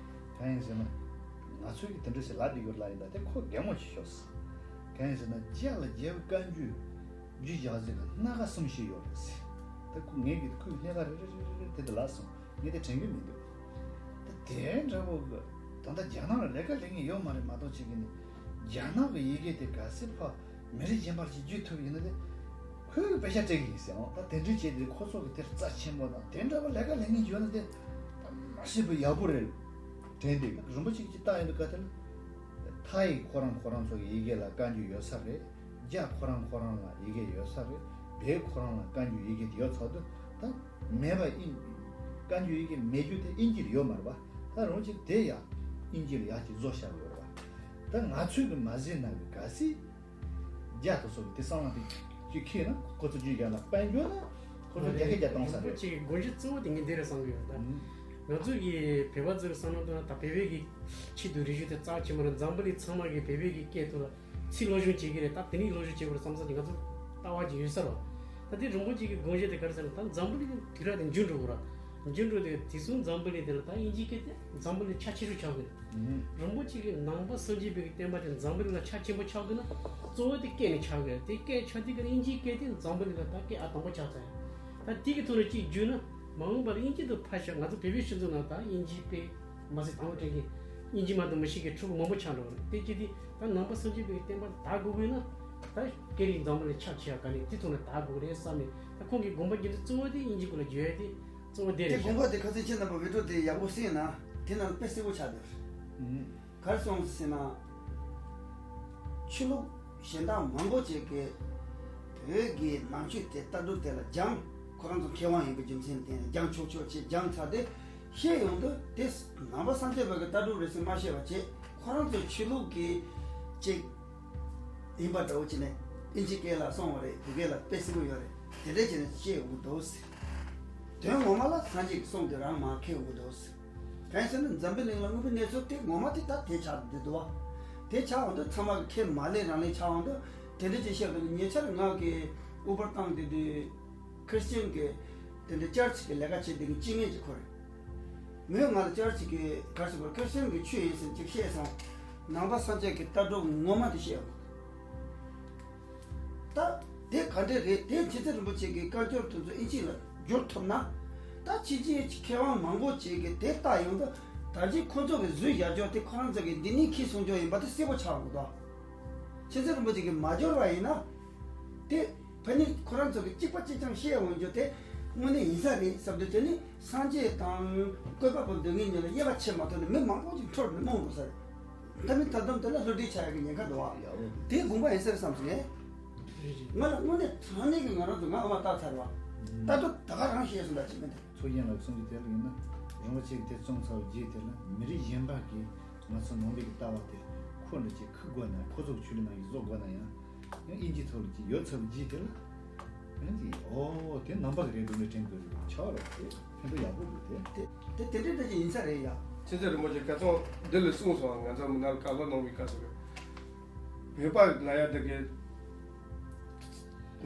གང་ཡིན་ཟེར་ན། ང་ཚོས་ཀྱི་དེ་འདྲ་ཞིག་ལབ་བསྡད་ཡོད་ལབ་ཡིན་ད་དེ་ཁོ་གད་མོ་ཞིག་ཤོར་སོང་། གང་ཡིན་ཟེར་ན་རྒྱ་ལ་རྒྱལ་བའི་བཀའ་འགྱུར་བརྒྱུད་བཞག་ཟེར་གི་སྣ་ཁ་གསུམ་ཞིག་ཡོད་རེད་ཟེར། ད་ཁོ་ངས་ཀྱི་ཁོའི་སྣ་ཁ་རེ་རེ་རེ་རེ་དེ་དེ་ལབ་སོང་། ངས་དེ་དྲན་གྱི་མི་འདུག་ད་དེ་འདྲ་བོ་གི་ད་ལྟ་རྒྱ་ནག་ལ་ལས་ཀ་ལས་མཁན་ཡོད་མ་རེད་མ་གཏོགས་བྱེད་ཀྱི་ནི། རྒྱ་ནག་གི་ཡི་གེ་དེ་གལ་སྲིད་ཕ། མི་རིགས་གཞན་པར་ཞིག་བསྒྱུར་ཐུབ་ཡིན་ན་དེ། ཁོས་དཔེ་ཆ་སྤྲད་ཀྱི་ཡིན་ཟེར་འོང་ད་དེ་འདྲའི་བྱས་ཏེ་ཁོ་ཚོ་གི་དེར་རྩ་ཆེན་པོ་དང་དེ་འདྲ་བ་ལས་ཀ་ལས་མཁན་ཡོད་ན་དེ། ད་མ་སྲིད་པའི་ཡག་པོ་རེད། དྲན་དེ་རིན་པོ་ཆེ་གིས་བལྟ་ཡོང་དུས་ག་དེ་ལ། ཐའི་ཁོ་རང་ཁོ་རང་ཚོ་གི་ཡི་གེ་ལ་བཀའ་འགྱུར་ཡོད་ས་རེད། རྒྱ་ཁོ་རང་ཁོ་རང་ལ་ཡི་གེ་ཡོད་ས་རེད། བལ་ཁོ་རང་ལ་བཀའ་འགྱུར་ཡི་གེ་དེ་ཡོད་ཚར་དུས་ད། མེད་པ་ཨིན། བཀའ་འགྱུར་ཡི་གེ་མེད་རྒྱུ་དེ་ཨིན་ཇིར་ཡོད་མ་རེད་པ། ད་རིན་པོ་ཆེ་དེ་ཡང་ཨིན་ཇིར་ཡག་ཅིག་བཟོ་བཞག་ཡོད་རེད་པ། ད་ང་ཚོས་གི་མ་ཟིན་ན་གི་གལ་སྲིད། རྒྱ་དེ་ཚོ་གི་དེ་སང་ལ་དེ་ཅིག་ཁེལ་ན་ཁོ་ཚོ་རྒྱུད་རྒྱ་ལ་དཔལ་འབྱོར་ན་ཁོ་ཚོ་རྒྱ་སྐད་རྒྱ་གཏོང་ས་རེད། རིན་པོ་ཆེ་གི་དགོངས་གཞི་གཙོ་བོ་དེ་ངས་འདི་རེད་བསམ་གི་ཡོད་ད། ང་ཚོ་གི་བོད་པ་ཚོ་གི་བསམ་བློ་བཏང་ན་ད་བོད་པའི་གི་ཆེད་དུ་རེ་ཞུ་དེ་རྩ་ཆེན་པོ་རེད། འཛམ་བུ་གླིང་ཚང་མ་གི་བོད་པའི་གི་སྐད་ཐོག་ལ་ཚིག་སློབ་སྦྱོང་བྱེད་ཀྱི་རེད། ད་དེ་ནས་སློབ་སྦྱོང་བྱེད་དགོས་རེད་བསམ་བསམ་གྱི་ང་ཚོ་ལྟ་བ་ཅིག་ཡོད་ས་རེད་བ། ད་དེ་རིན་པོ་ཆེ་གི་དགོངས་གཞི་དེ་ག་རེ་ཟེར་ན་ད་འཛམ་བུ་གླིང་དུས་རབས་དེ་འགྱུར་འགྲོ་གི་རེད། འགྱུར་འགྲོ་དེ་དེ་གསུམ་འཛམ་བུ་གླིང་དེ་ལ་ད་དབྱིན་ཇིའི་སྐད་དེ་འཛམ་བུ་གླིང་ཆ་ཆེ་ཤོས་ཆགས་གི་རེད། རིན་པོ་ཆེ་གི་ནང་པ་སངས་རྒྱས་པའི་བསྟན་པ་དེ་འཛམ་བུ་གླིང་ལ་ཆ་ཆེན་པོ་ཆགས་དགོས་ན་གཙོ་བོ་དེ་སྐད་ནས་ཆགས་དགོས་རེད། དེ་སྐད་ཆགས་དུས་ཀྱི་དབྱིན་ཇིའི་སྐད་དེ་འཛམ་བུ་གླིང་ལ་ད་སྐད་ཨ་དང་པོ་ཆགས་ཚར་ཡ། ད་དེ་གི་ཐོག་ནས་གཅིག་བརྗོད་ན་མ་འོངས་པར་དབྱིན་ཇི་དང་ཕར་བཞག་ང་ཚོ་བོད་པའི་སྤྱི་ཚོགས་ནང་ད་དབྱིན་ཇིའི་དཔེ་མ་ཟད་དང་པོ་དྲན་གི་དབྱིན་ཇི་མ་གཏོགས་མི་ཤེས་མཁན་ཕྲུ་གུ་མང་པོ་ཆགས་འགྲོ་གི་རེད། དེ་ཅི་སྟེ་ད་ནང་པ་སངས་རྒྱས་པའི་བསྟན་པ་དར་དགོས་དགོས་ན་ད་སྐད་རིགས་འཛམ་བུ་གླིང་ཆ་ཆེ་བ་ག་ནས་དེ་ཐོག་ནས་དར་དགོས་རེད་བསམ་ནས་ད་ཁོང་གི་དགོངས་པ་རྒྱུ་མཚན་གཙོ་བོ་དེ་དབྱིན་ཇི་སྐོར་ལ་བརྗོད་ཡ་དེ་གཙོ་བོ་དེ་དེ་རེད་དགོངས་ཤག་པ་དེ་ཁ་སང་ཁྱེད་རྣམ་པ་བི་ཌིའོ་དེ་ཡག་པོ་གཟིགས་ན་དེ་ནང་དཔེ་གསལ་པོ་ཆགས་འདུག་ཨུམ། ག་རེ་གསུངས་ཟེར་ན། ཆོས་ལུགས་གཞན་དག་མང་པོ་ཅིག་གིས་བོད་ཀྱི་ནང་ཆོས་དེ་ལྟ་གྲུབ་དེ་ལ་སྦྱངས། ཁོ་རང་ཚོ་མཁས་དབང་ཡིན་པའི་རྒྱུ་མཚན་དེ་སྦྱང་ཆོག་ཆོག་ཅེས་སྦྱངས་ཚར་ཏེ་བཤད་ཡོང་དུས་དེ་ནང་པ་སངས་རྒྱས་པ་གི་ལྟ་གྲུབ་རེད་ཟེར་མ་བཤད་པ་བྱས་ཁོ་རང་ཚོའི་ཆོས་ལུགས་ཀྱི་ཅིག་ཡིན་པ་འདྲ་བོ་བྱས་ནས་ཨིན་ཇི་སྐད་ལ་སོང་བ་རེད། བོད་སྐད་ལ་དཔེ་གསལ་པོ་ཡོད་རེད། དེ་འདྲ་བྱས་ནས་བཤད་ཡོང་གི་འདུག་ཟེར། དོན་ངོ་མ་ལ་སངས་རྒྱས་ཀྱི་གསུང་དེ་རང་མར་འཁྱེར་ཡོང་གི་འདུག་ཟེར། གང་ཡིན་ཟེར་ན་འཛམ་བུ་གླིང་ལ་དངོས་པོའི་གནས་ཚུལ་དེ་ངོ་མ་དེ་ད་དེ་ཆགས་བསྡད་འདུག་བ། དེ་ཆགས་འོང་དུས་ཚང་མ་གི་ཁས་མ་ལེན་རང་ལེན་ཆགས་འོང་དུས་དེ་འདྲ་ཅིག་བཤད་འདུག་ཉེ་ཆར་ང་གི་ཨུ་བར་བཏང་བསྡད་དུས་ཁྲིས་ཅན་གི་དེ་འདྲ་ཅར་ཅི་གི་ལས་ཀ་བྱེད་བསྡད་མཁན་སྐྱེ་དངོས་ཅིག་ཁོ་རེད། མོས་ང་ལ་ཅར་ཅི་གི་གར་སོང་བར་ཁྲིས་ཅན་གི་ཆོས་ཡིན་ཟེར་ཅིག་བཤད་སོང་། ནང་པ་སངས་རྒྱས་ཀྱི་ལྟ་གྲུབ་ངོ་མ་དེ་བཤད་འོང་། ད་དེ་ག་འདྲས་རེད། དེ་རྗེ་བཙུན་རིན་པོ་ཆེ་གི་བཀའ་འགྱུར་དེ་ཚོ་ཨིན་ཇི་ལ་བསྒྱུར་ཐུབ་ན། ད་ཕྱི་རྒྱལ་གྱི་མཁས་དབང་མང་པོ་ཅིག་གིས་དེ་ལྟ་ཡོང་དུས་ད་རྗེས་ཁོ་ཚོ་གིས་བཟོས་བཞག་རྒྱུ་དེ་ཁོ་རང་ཚོ་གིས་འདི་ནས་ཁྱེར་སོང་རྒྱུ་ཡིན་པ་དེ་གསལ་པོ་ཆགས་འདུག་ད་རྗེ་བཙུན་རིན་པོ་ཆེ་གིས་མ་བསྒྱུར་བ་ཡིན་ན། དེ་ཕ་ནི་ཁོ་རང་ཚོ་གིས་གཅིག་པ་གཅིག་རྐྱང་བཤད་འོང་རྒྱུ་དེ་དངོས་གནས་ཡིན་ས་རེད་བསམ་དུས་དེ་ནི། སངས་རྒྱས་དང་བཀོད་པ་པོ་འདོད་མཁན་གཉིས་ལ་དབྱེ་བ་ཕྱེ་མ་ཐུབ་ནས་མི་མང་པོ་ཅིག་འཁྲུལ་ནས་རྨོངས་འགྲོ་ས་རེད། ད་མི་ད་དུང་དེ་ལ་བསླུ་བྲིད་ཆགས་ཡག་གི་ཉེན་ཁ་འདུག་བ། ཡག་པོ་འདུག་དེ་དགོངས་པ་ཡིན་ཟེར་བསམ་སོང་ངས། ང་ལ་དངོས་གནས་དྲང་གནས་ཀྱི་ང་རང་ཚོ་ང་ཨ་མ་བཏགས་ཚར་བ། ལྟ་གྲུབ་ད་ག་རང་བཤད་སོང་ད་ཅི་མིན་ད། མཚོ་རྒྱལ་ལགས་གསུང་རྒྱུ་དེ་ལ་ཡིན་ན་རིན་པོ་ཆེ་གིས་དེ་གསུངས་ཚར་བའི་རྗེས་དེ་ལ་མི་རིགས་གཞན་པ་གིས་ང་ཚོ་ནང་པའི་གི་ལྟ་བ་དེ་ཁོ་འདྲ་ཅིག་ཁུར་དགོས་ན་ཁོ་ཚོ་གི་ཆོས་ལུགས་ནང་བཞིན་བཟོ་དགོས་ན་ཡང་། ཡང་དབྱིན་ཇི་ཐོག་ལ་ཅིག་ཡོད་ཚར་བའི་རྗེས་དེ་ལ། ཡང་ཅིག་ཨོ་དེ་ནང་པ་གི་རེད་འདུག་ནས་དྲན་དགོས་རེད་ཆགས་རོགས་དེ་ཕན་ཐོགས་ཡག་པོ་འདུག་དེ། དེ་དེ་དེ་འདྲ་འདྲ་ཅིག་ཡིན་ས་རེད་ཡ། ཆེ་ཚད་རིན་པོ་ཆེ་ཁ་སང་འདི་ལ་གསུངས་སོང་། ང་ཚོ་མི་ནག་ལ་ག་པར་གནང་བའི་སྐབས་སུ་རེད། བོད་པ་ལ་ཡ་དེ་གའི་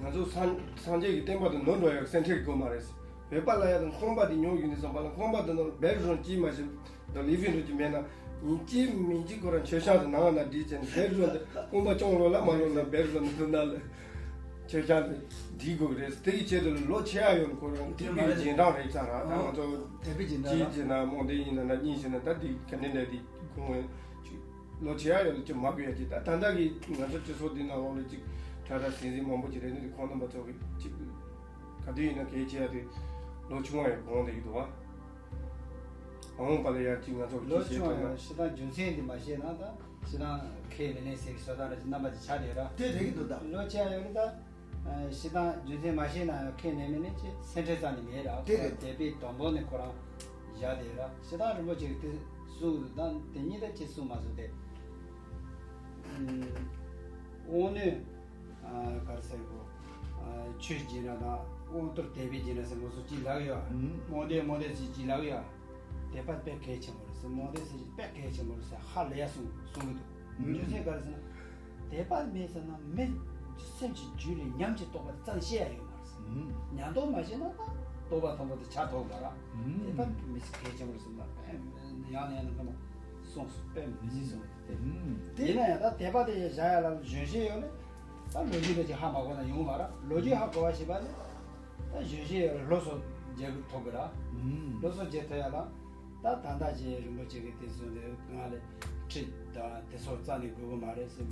ང་ཚོ་སངས་སངས་རྒྱས་ཀྱི་བསྟན་པ་དེ་ནོར་འགྲོ་ཡག་སེམས་ཁྲལ་དགོས་མ་རེད། བོད་པ་ལ་ཡ་དང་ཁང་པ་དེ་ཉོ་ཡོང་དུས་ཙམ་པ་ལ་ཁང་པ་དེ་ནང་བེད་རོན་གཅིག་མ་གཏོགས་ད་ལི་ཕིང་རོན་གཅིག་མེད་ན་ཡིན་གཅིག་མིན་གཅིག་ཁོ་རང་མཆོད་བཤམས་དེ་ནང་ན་བསྒྲིགས་བྱས་ནས་བེད་རོན་དེ་ཁང་པ་སྐྱོང་ལོ་ལ་མ་ལོ་ན་བེད་རོན་དེ་ནང་ལ་མཆོད་བཤམས་དེ་བསྒྲིགས་དགོས་ཀྱི་རེད། དེ་གི་ཆེད་དུ་ལོ་ཆེ་ཡ་ཡོད་ཁོ་རང་དེ་མ་རེད་རྗེས་འབྲང་རེད་ཙང་ར་ད་ང་ཚོ་དེ་བི་རྗེས་འབྲང་ར་གཅིག་བྱས་ན་རྨོངས་དད་ཡིན་ན་ན་གཉིས་བྱས་ན་ད་དེ་ག་འདྲ་འདྲ་དེ་ཁོང་ཅིག་ལོ་ཆེ་ཡ་ཡོད་ལ་ཅིག་མ་དགོས་ཡ་ཅིག་ད་ད་ལྟ་གི་ང་ཚོ་སྤྱི་ཚོགས་འདི་ནང་ལོགས་ལ་ཅིག་གྲྭ་གྲྭ་ཟིང་ཟིང་མང་པོ་ཅིག་རེད་འདུག་ཁོང་རྣམ་པ་ཚོ་གི་ཅིག་ག་དུས་ཡིན་ན་གལ་ཆེ་ཡ་དེ་ལོ་ཆུང་བ་ཡོད་དགོངས་དེ་གི་འདུག་བ། མ་འོངས་པ་ལ་ཡ་ཅིག་ང་ཚོ་གི་ལོ་ཅིག་ཆུང་བ་བྱེད་ཐུབ་ན། ཡོད་ཞེ་དྲག་རྒྱུ་མཚན་འདི་མ་ཤེས་ན་ད་ཞེ་དྲག་ཁས་མི་ལེན་ཟེར་གི་བཟོ་ལྟ་ར་ཅིག་རྣམ་པ་ཅིག་ཆགས་བསྡད་ཡོད་ར། དེ་རེད་གི་འདུག་ད། ལོ་ཆེ་ཡ་ཡོད་རེད་ད། ཞེ་དྲག་རྒྱུ་མཚན་མ་ཤེས་ན་ཡང་ཁས་ལེན་མི་ལེན་ཅེས་སེམས་ཁྲལ་རྩ་ནས་མེད་ར། དེ་རེད། དད་པའི་དང་པོ་ནས་ཁོ་རང་བཞག་བསྡད་ཡོད་ར། ཞེ་དྲག་རིན་པོ་ཆེ་གིས་དེ་གསུངས་འདུག་ད་དེ་གཉིས་ད་ཅི་གསུངས་མ་གསུངས་ཏེ། དབང་རྣོན། ག་རེ་ཟེར་དགོས། ཆོས་སྦྱིན་ར་དང་དབང་གཏོར་དད་པའི་སྦྱིན་ར་ཟེར་ང་ཚོ་ཅིག་ལབ་ཡོད། རྨོངས་དད་རྨོངས་དད་ཟེར་ཅིག་ལབ་ཡོད། དད་པ་དཔེ་གལ་ཆེན་པོ་རེད་ཟེར། རྨོངས་དད་ཟེར་ཅིག་དཔེ་གལ་ཆེན་པོ་རེད་ཟེར་ཧ་ལས་ཡ་གསུང་གསུང་གི་འདུག་རྒྱུ་མཚན་ག་རེ་ཟེར་ན། དད་པ་མེད་ཟེར་ན་མི་སེམས་ཀྱི་རྒྱུད་ལ་ཉམས་ཀྱི་རྟོགས་པ་ཙམ་ཤེས་ཡ་ཡོད་མ་རེད་ཟེར། ཉམས་རྟོགས་མ་ཤེས་ན་ད་ རྟོགས་པ་དང་པོ་དེ་ཆ་ཐོབ་པ་ར། དེ་ད་མི་ཚེ་གལ་ཆེན་པོ་རེད་ཟེར་ན་ཡང་ནས་ཡང་ནས་ངོ་མ་གསུངས་སོང་། དཔེ་མི་སྲིད་གསུངས་ཏེ། དེ་ཡིན་ན་ཡང་ད་དད་པ་དེ་བཞག་ཡ་ལ་གཞོན་ཤེས་ཡོད་ནས་ད་ལོ་རྒྱུས་དེ་ཅིག་ཧ་མ་གོ་ན་ཡོང་མ་ར། ལོ་རྒྱུས་ཧ་གོ་བ་ཞིག་པ་ནས་ད་གཞོན་ཤེས་ཡོད་ལ་སློབ་གསོ་རྒྱག་ཐུབ་གི་ར། སློབ་གསོ་རྒྱག་ཐུབ་ཡ་ལ་ད་ད་ལྟ་ཅིག་རིན་པོ་ཆེ་གི་དེ་གསུངས་དེ་ང་ལས་ཁྲིད་དང་དེ་ཚོ་རྩ་ནས་དགོས་གི་མ་རེད་ཟེར།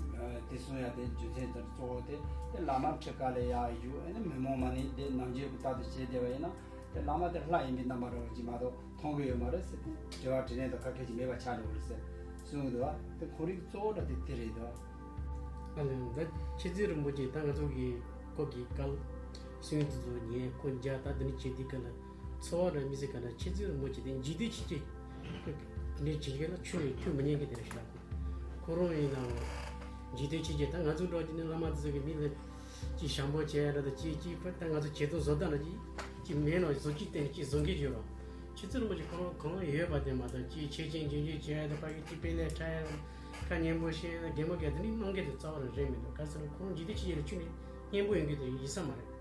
དེ་གསུང་ཡ་དེ་རྒྱུ་མཚན་དེ་གཙོ་བོ་དེ་དེ་བླ་མ་ཁྲིད་ག་ལས་ཡག་ཡོད། ཨ་ནི་མི་མང་མ་ནི་དེ་ནམ་རྒྱུན་གི་ལྟ་དུ་བྱེད་བསྡད་པ་ཡིན་ན། དེ་བླ་མ་དེ་ལྷ་ཡིན་པའི་རྣམ་པ་འདྲ་བོ་ཅིག་མ་གཏོགས་མཐོང་གི་ཡོད་མ་རེད་ཟེར་ཏེ། དྲི་བ་དྲིས་ལན་དང་ཁ་སྐད་ཅིག་མེད་པ་ཆགས་འགྲོ་གི་རེད་ཟེར་གསུངས་འདུག་བ། དེ་ཁོ་རིག་གཙོ་བོ་འདྲ་དེ་དེ་རེད་འདུག་བ། ཨ་ལས་ད་མཁྱེན་བརྩེ་རིན་པོ་ཆེ་ད་ང་ཚོ་གི་ཁོ་གི་བཀའ་གསུང་དེ་ཚོ་ཉན་ཁོ་མཇལ་ད་དེ་ནི་བྱེད་དུས་ག་ལ་འཚོ་བ་ར་མི་ཚེ་ག་ལ་མཁྱེན་བརྩེ་རིན་པོ་ཆེ་དེ་འཇིག་རྟེན་ཕྱི་རྒྱལ་ཁོ་ནས་བྱེད་མཁན་ལ་ཆུ་ཡི་ཁྱོད་མི་ཉན་གི་དེ་རེད་ཤག་ཁོ་རང་ཡིན་ནའང་འཇིག་རྟེན་ཕྱི་རྒྱལ་ད་ང་ཚོ་འགྲོ་གི་ནི་བླ་མ་དེ་ཚོ་གི་མི་ལ། ཅིག་ཞང་པོ་བྱས་ར་ད་ཅིག་ཅིག་ཕར་ད་ང་ཚོ་བྱེད་དོན་བཟོ་ལྟ་ན་ཅིག་ཅིག་མེད་ནོ་བཟོ་ཅིག་བསྟན་ཅིག་བཟོ་མཁན་ཡོད་རོ། ཁྱེད་ཚོ་རིན་པོ་ཆེ་ཁོ་རང་གང་ཡོད་པ་དེ་མ་གཏོགས་ཅིག་ཆེ་ཆེན་ཇེ་ཇེ་བྱས་ད་ཕ་གི་ཅིག་དཔེ་ལས་ཁྲ་ཡ་ཁ་སྙན་པོ་བཤད་ན་རྒན་པོ་གས་དེ་ནི་གནང་མཁན་དེ་རྩ་བ་རང་རེད་མི་འདུག་ག་ཟེར་ན་ཁོ་རང་འཇིག་རྟེན་ཕྱི་རྒྱལ་ལ་ཆུ་ནས་སྙན་པོ་ཡོང་གི་དེ་ཡིན་ས་མ་རེད།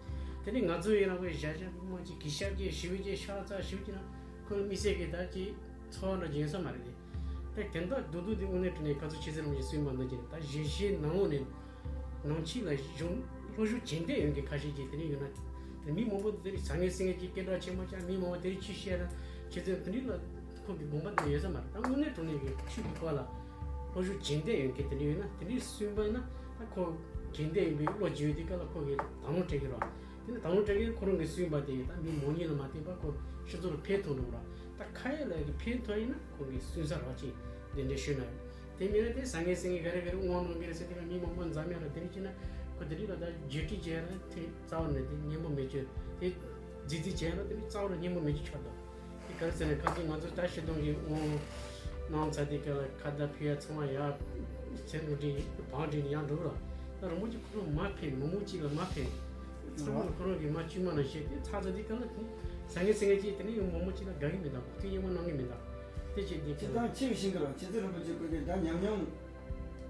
དེ་ནི་ང་ཚོ་ཡིན་ན་ཁོའི་བཞག་བཞག་མ་ཅིག་གི་ཤག་ཅིག་ཞི་བའི་ཅིག་ཤག་ཚ་ཞི་བའི་ཅིག་ན་ཁོ་མི་སེར་གི་ད་ཅིག་འཚོ་བ་འདྲ་ཅིག་ཡིན་ས་མ་རེད་དེ། ད་དེ་འདྲ་རྡོག་རྡོག་དེ་དངོས་གནས་དྲང་གནས་ཁ་ཚུར་ཆེ་ཚེ་རིང་མོ་ཞིག་གསུངས་པ་འདྲ་ཅིག་ད་གཞིས་བྱེས་ནང་ལོགས་ནས་ནང་ཆོས་ལ་གཞུང་སློབ་སྦྱོང་རྒྱུན་ལྡན་ཡོད་མཁན་ཁ་ཤས་ཀྱིས་དེ་ནས་ཡོད་ན། དེ་མི་མང་པོ་འདི་རིགས་ཟང་ངེ་ཟིང་ངེ་ཅིག་སྐད་གྲགས་ཆེན་པོ་ཅིག་མི་མང་པོ་དེ་རིགས་ཆོས་བཤད་ན་ཆོས་ཚན་དེ་འདྲ་ལ་ཁོ་གི་དགོངས་པ་དེ་ཡོད་ས་མ་རེད། ད་དངོས་གནས་དྲང་གནས་ཀྱི་ཆོས་ཀྱི་སྐོར་ལ་སློབ་སྦྱོང་རྒྱུན་ལྡན་ཡོད་མཁན་དེ་འདྲ་ཡོད་ན་དེ་འདྲ་གསུངས་པ་ཡིན་ན་ད་ཁོ་རྒྱུན་ལྡན་ཡིན་པའི་བློ་བྱེད་དུས་སྐབས་ལ་ཁོ་གི་དང་བླངས་སྤྲད་ཀྱི་རེད། དེ་ནས་དང་བླངས་སྤྲད་མཁན་ཁོ་རང་གིས་གསུངས་པ་དེ་ད་མི་མང་ཉུང་ལ་མ་བལྟས་པར་ཁོ་སྤྱི་ཚོགས་ལ་ཕན་ཐོགས་འགྲོ་གི་རེད། ད་ཁ་ཡོད་ལ་ཡོད་ཀྱི་ཕན་ཐོགས་ཡིན་ན་ཁོང་གིས་གསུང་ས་རོགས་ཅིག་འདི་འདྲ་ཞུས་ན་ཡོད། དེ་མིན་ན་དེ་ཟང་ངེ་ཟིང་ངེ་ག་རེ་ག་རེ་དབང་གནང་གི་རེད་ཟེར་དེ་ལ་མི་མང་པོ་འཛམ་གླིང་ལ་དེ་འདྲ་བྱས་ན་ཁོ་དེ་འདྲ་ལ་ད་བརྗོད་ཁྲིད་བྱས་ན་དེ་རྩ་བ་ནས་དེ་སྙན་པོ་མེད་ཅོད་དེ་རྫིག་རྫིག་བྱས་ན་དེ་རྩ་བ་ནས་སྙན་པོ་མེད་ཅོད་ཆགས་འདུག་དེ་ག་རེ་ཟེར་ན་ཁ་སང་ང་ཚོ་ད་ཤི་སྟོང་གི་དབང་གནང་ཚར་དེ་ག་ལ་ཁ་བརྡ་ཕུལ་ཡ་ཚང་མ་ཡར་ཚེ་འགྲོ་འདྲེན་བང་འགྲིག་ནས་ཡར་འགྲོ་གི་རེད། ད་རིན་པོ་ཆེ་ཁོ་རང་མ་ཕན་མི་མང་གཅིག་ལ་མ་ཕན། ཚང་མ་ཁོ་རང་གི་མ་བཅོས་མ་ན་བཤད་དེ་ཚར་ཚར་དེ་ག་ལ་དེ་ཟང་ངེ་ཟིང་ངེ་གཅིག་དེ་ནས་ཡང་མི་མང་གཅིག་ལ་དགའ་གི་མི་འདུག་དེ་ཡག་པོ་གནང་གི་མི་འདུག་དེ་བྱས་དེ་ག་ལ་སྤྱིར་བཏང་ཆེ་བའི་ཤིང་གི་རོ་ཆེ་ཚེ་རིན་པོ་ཆེ་བཀོད་དེ་ད་ཉམས་མྱོང་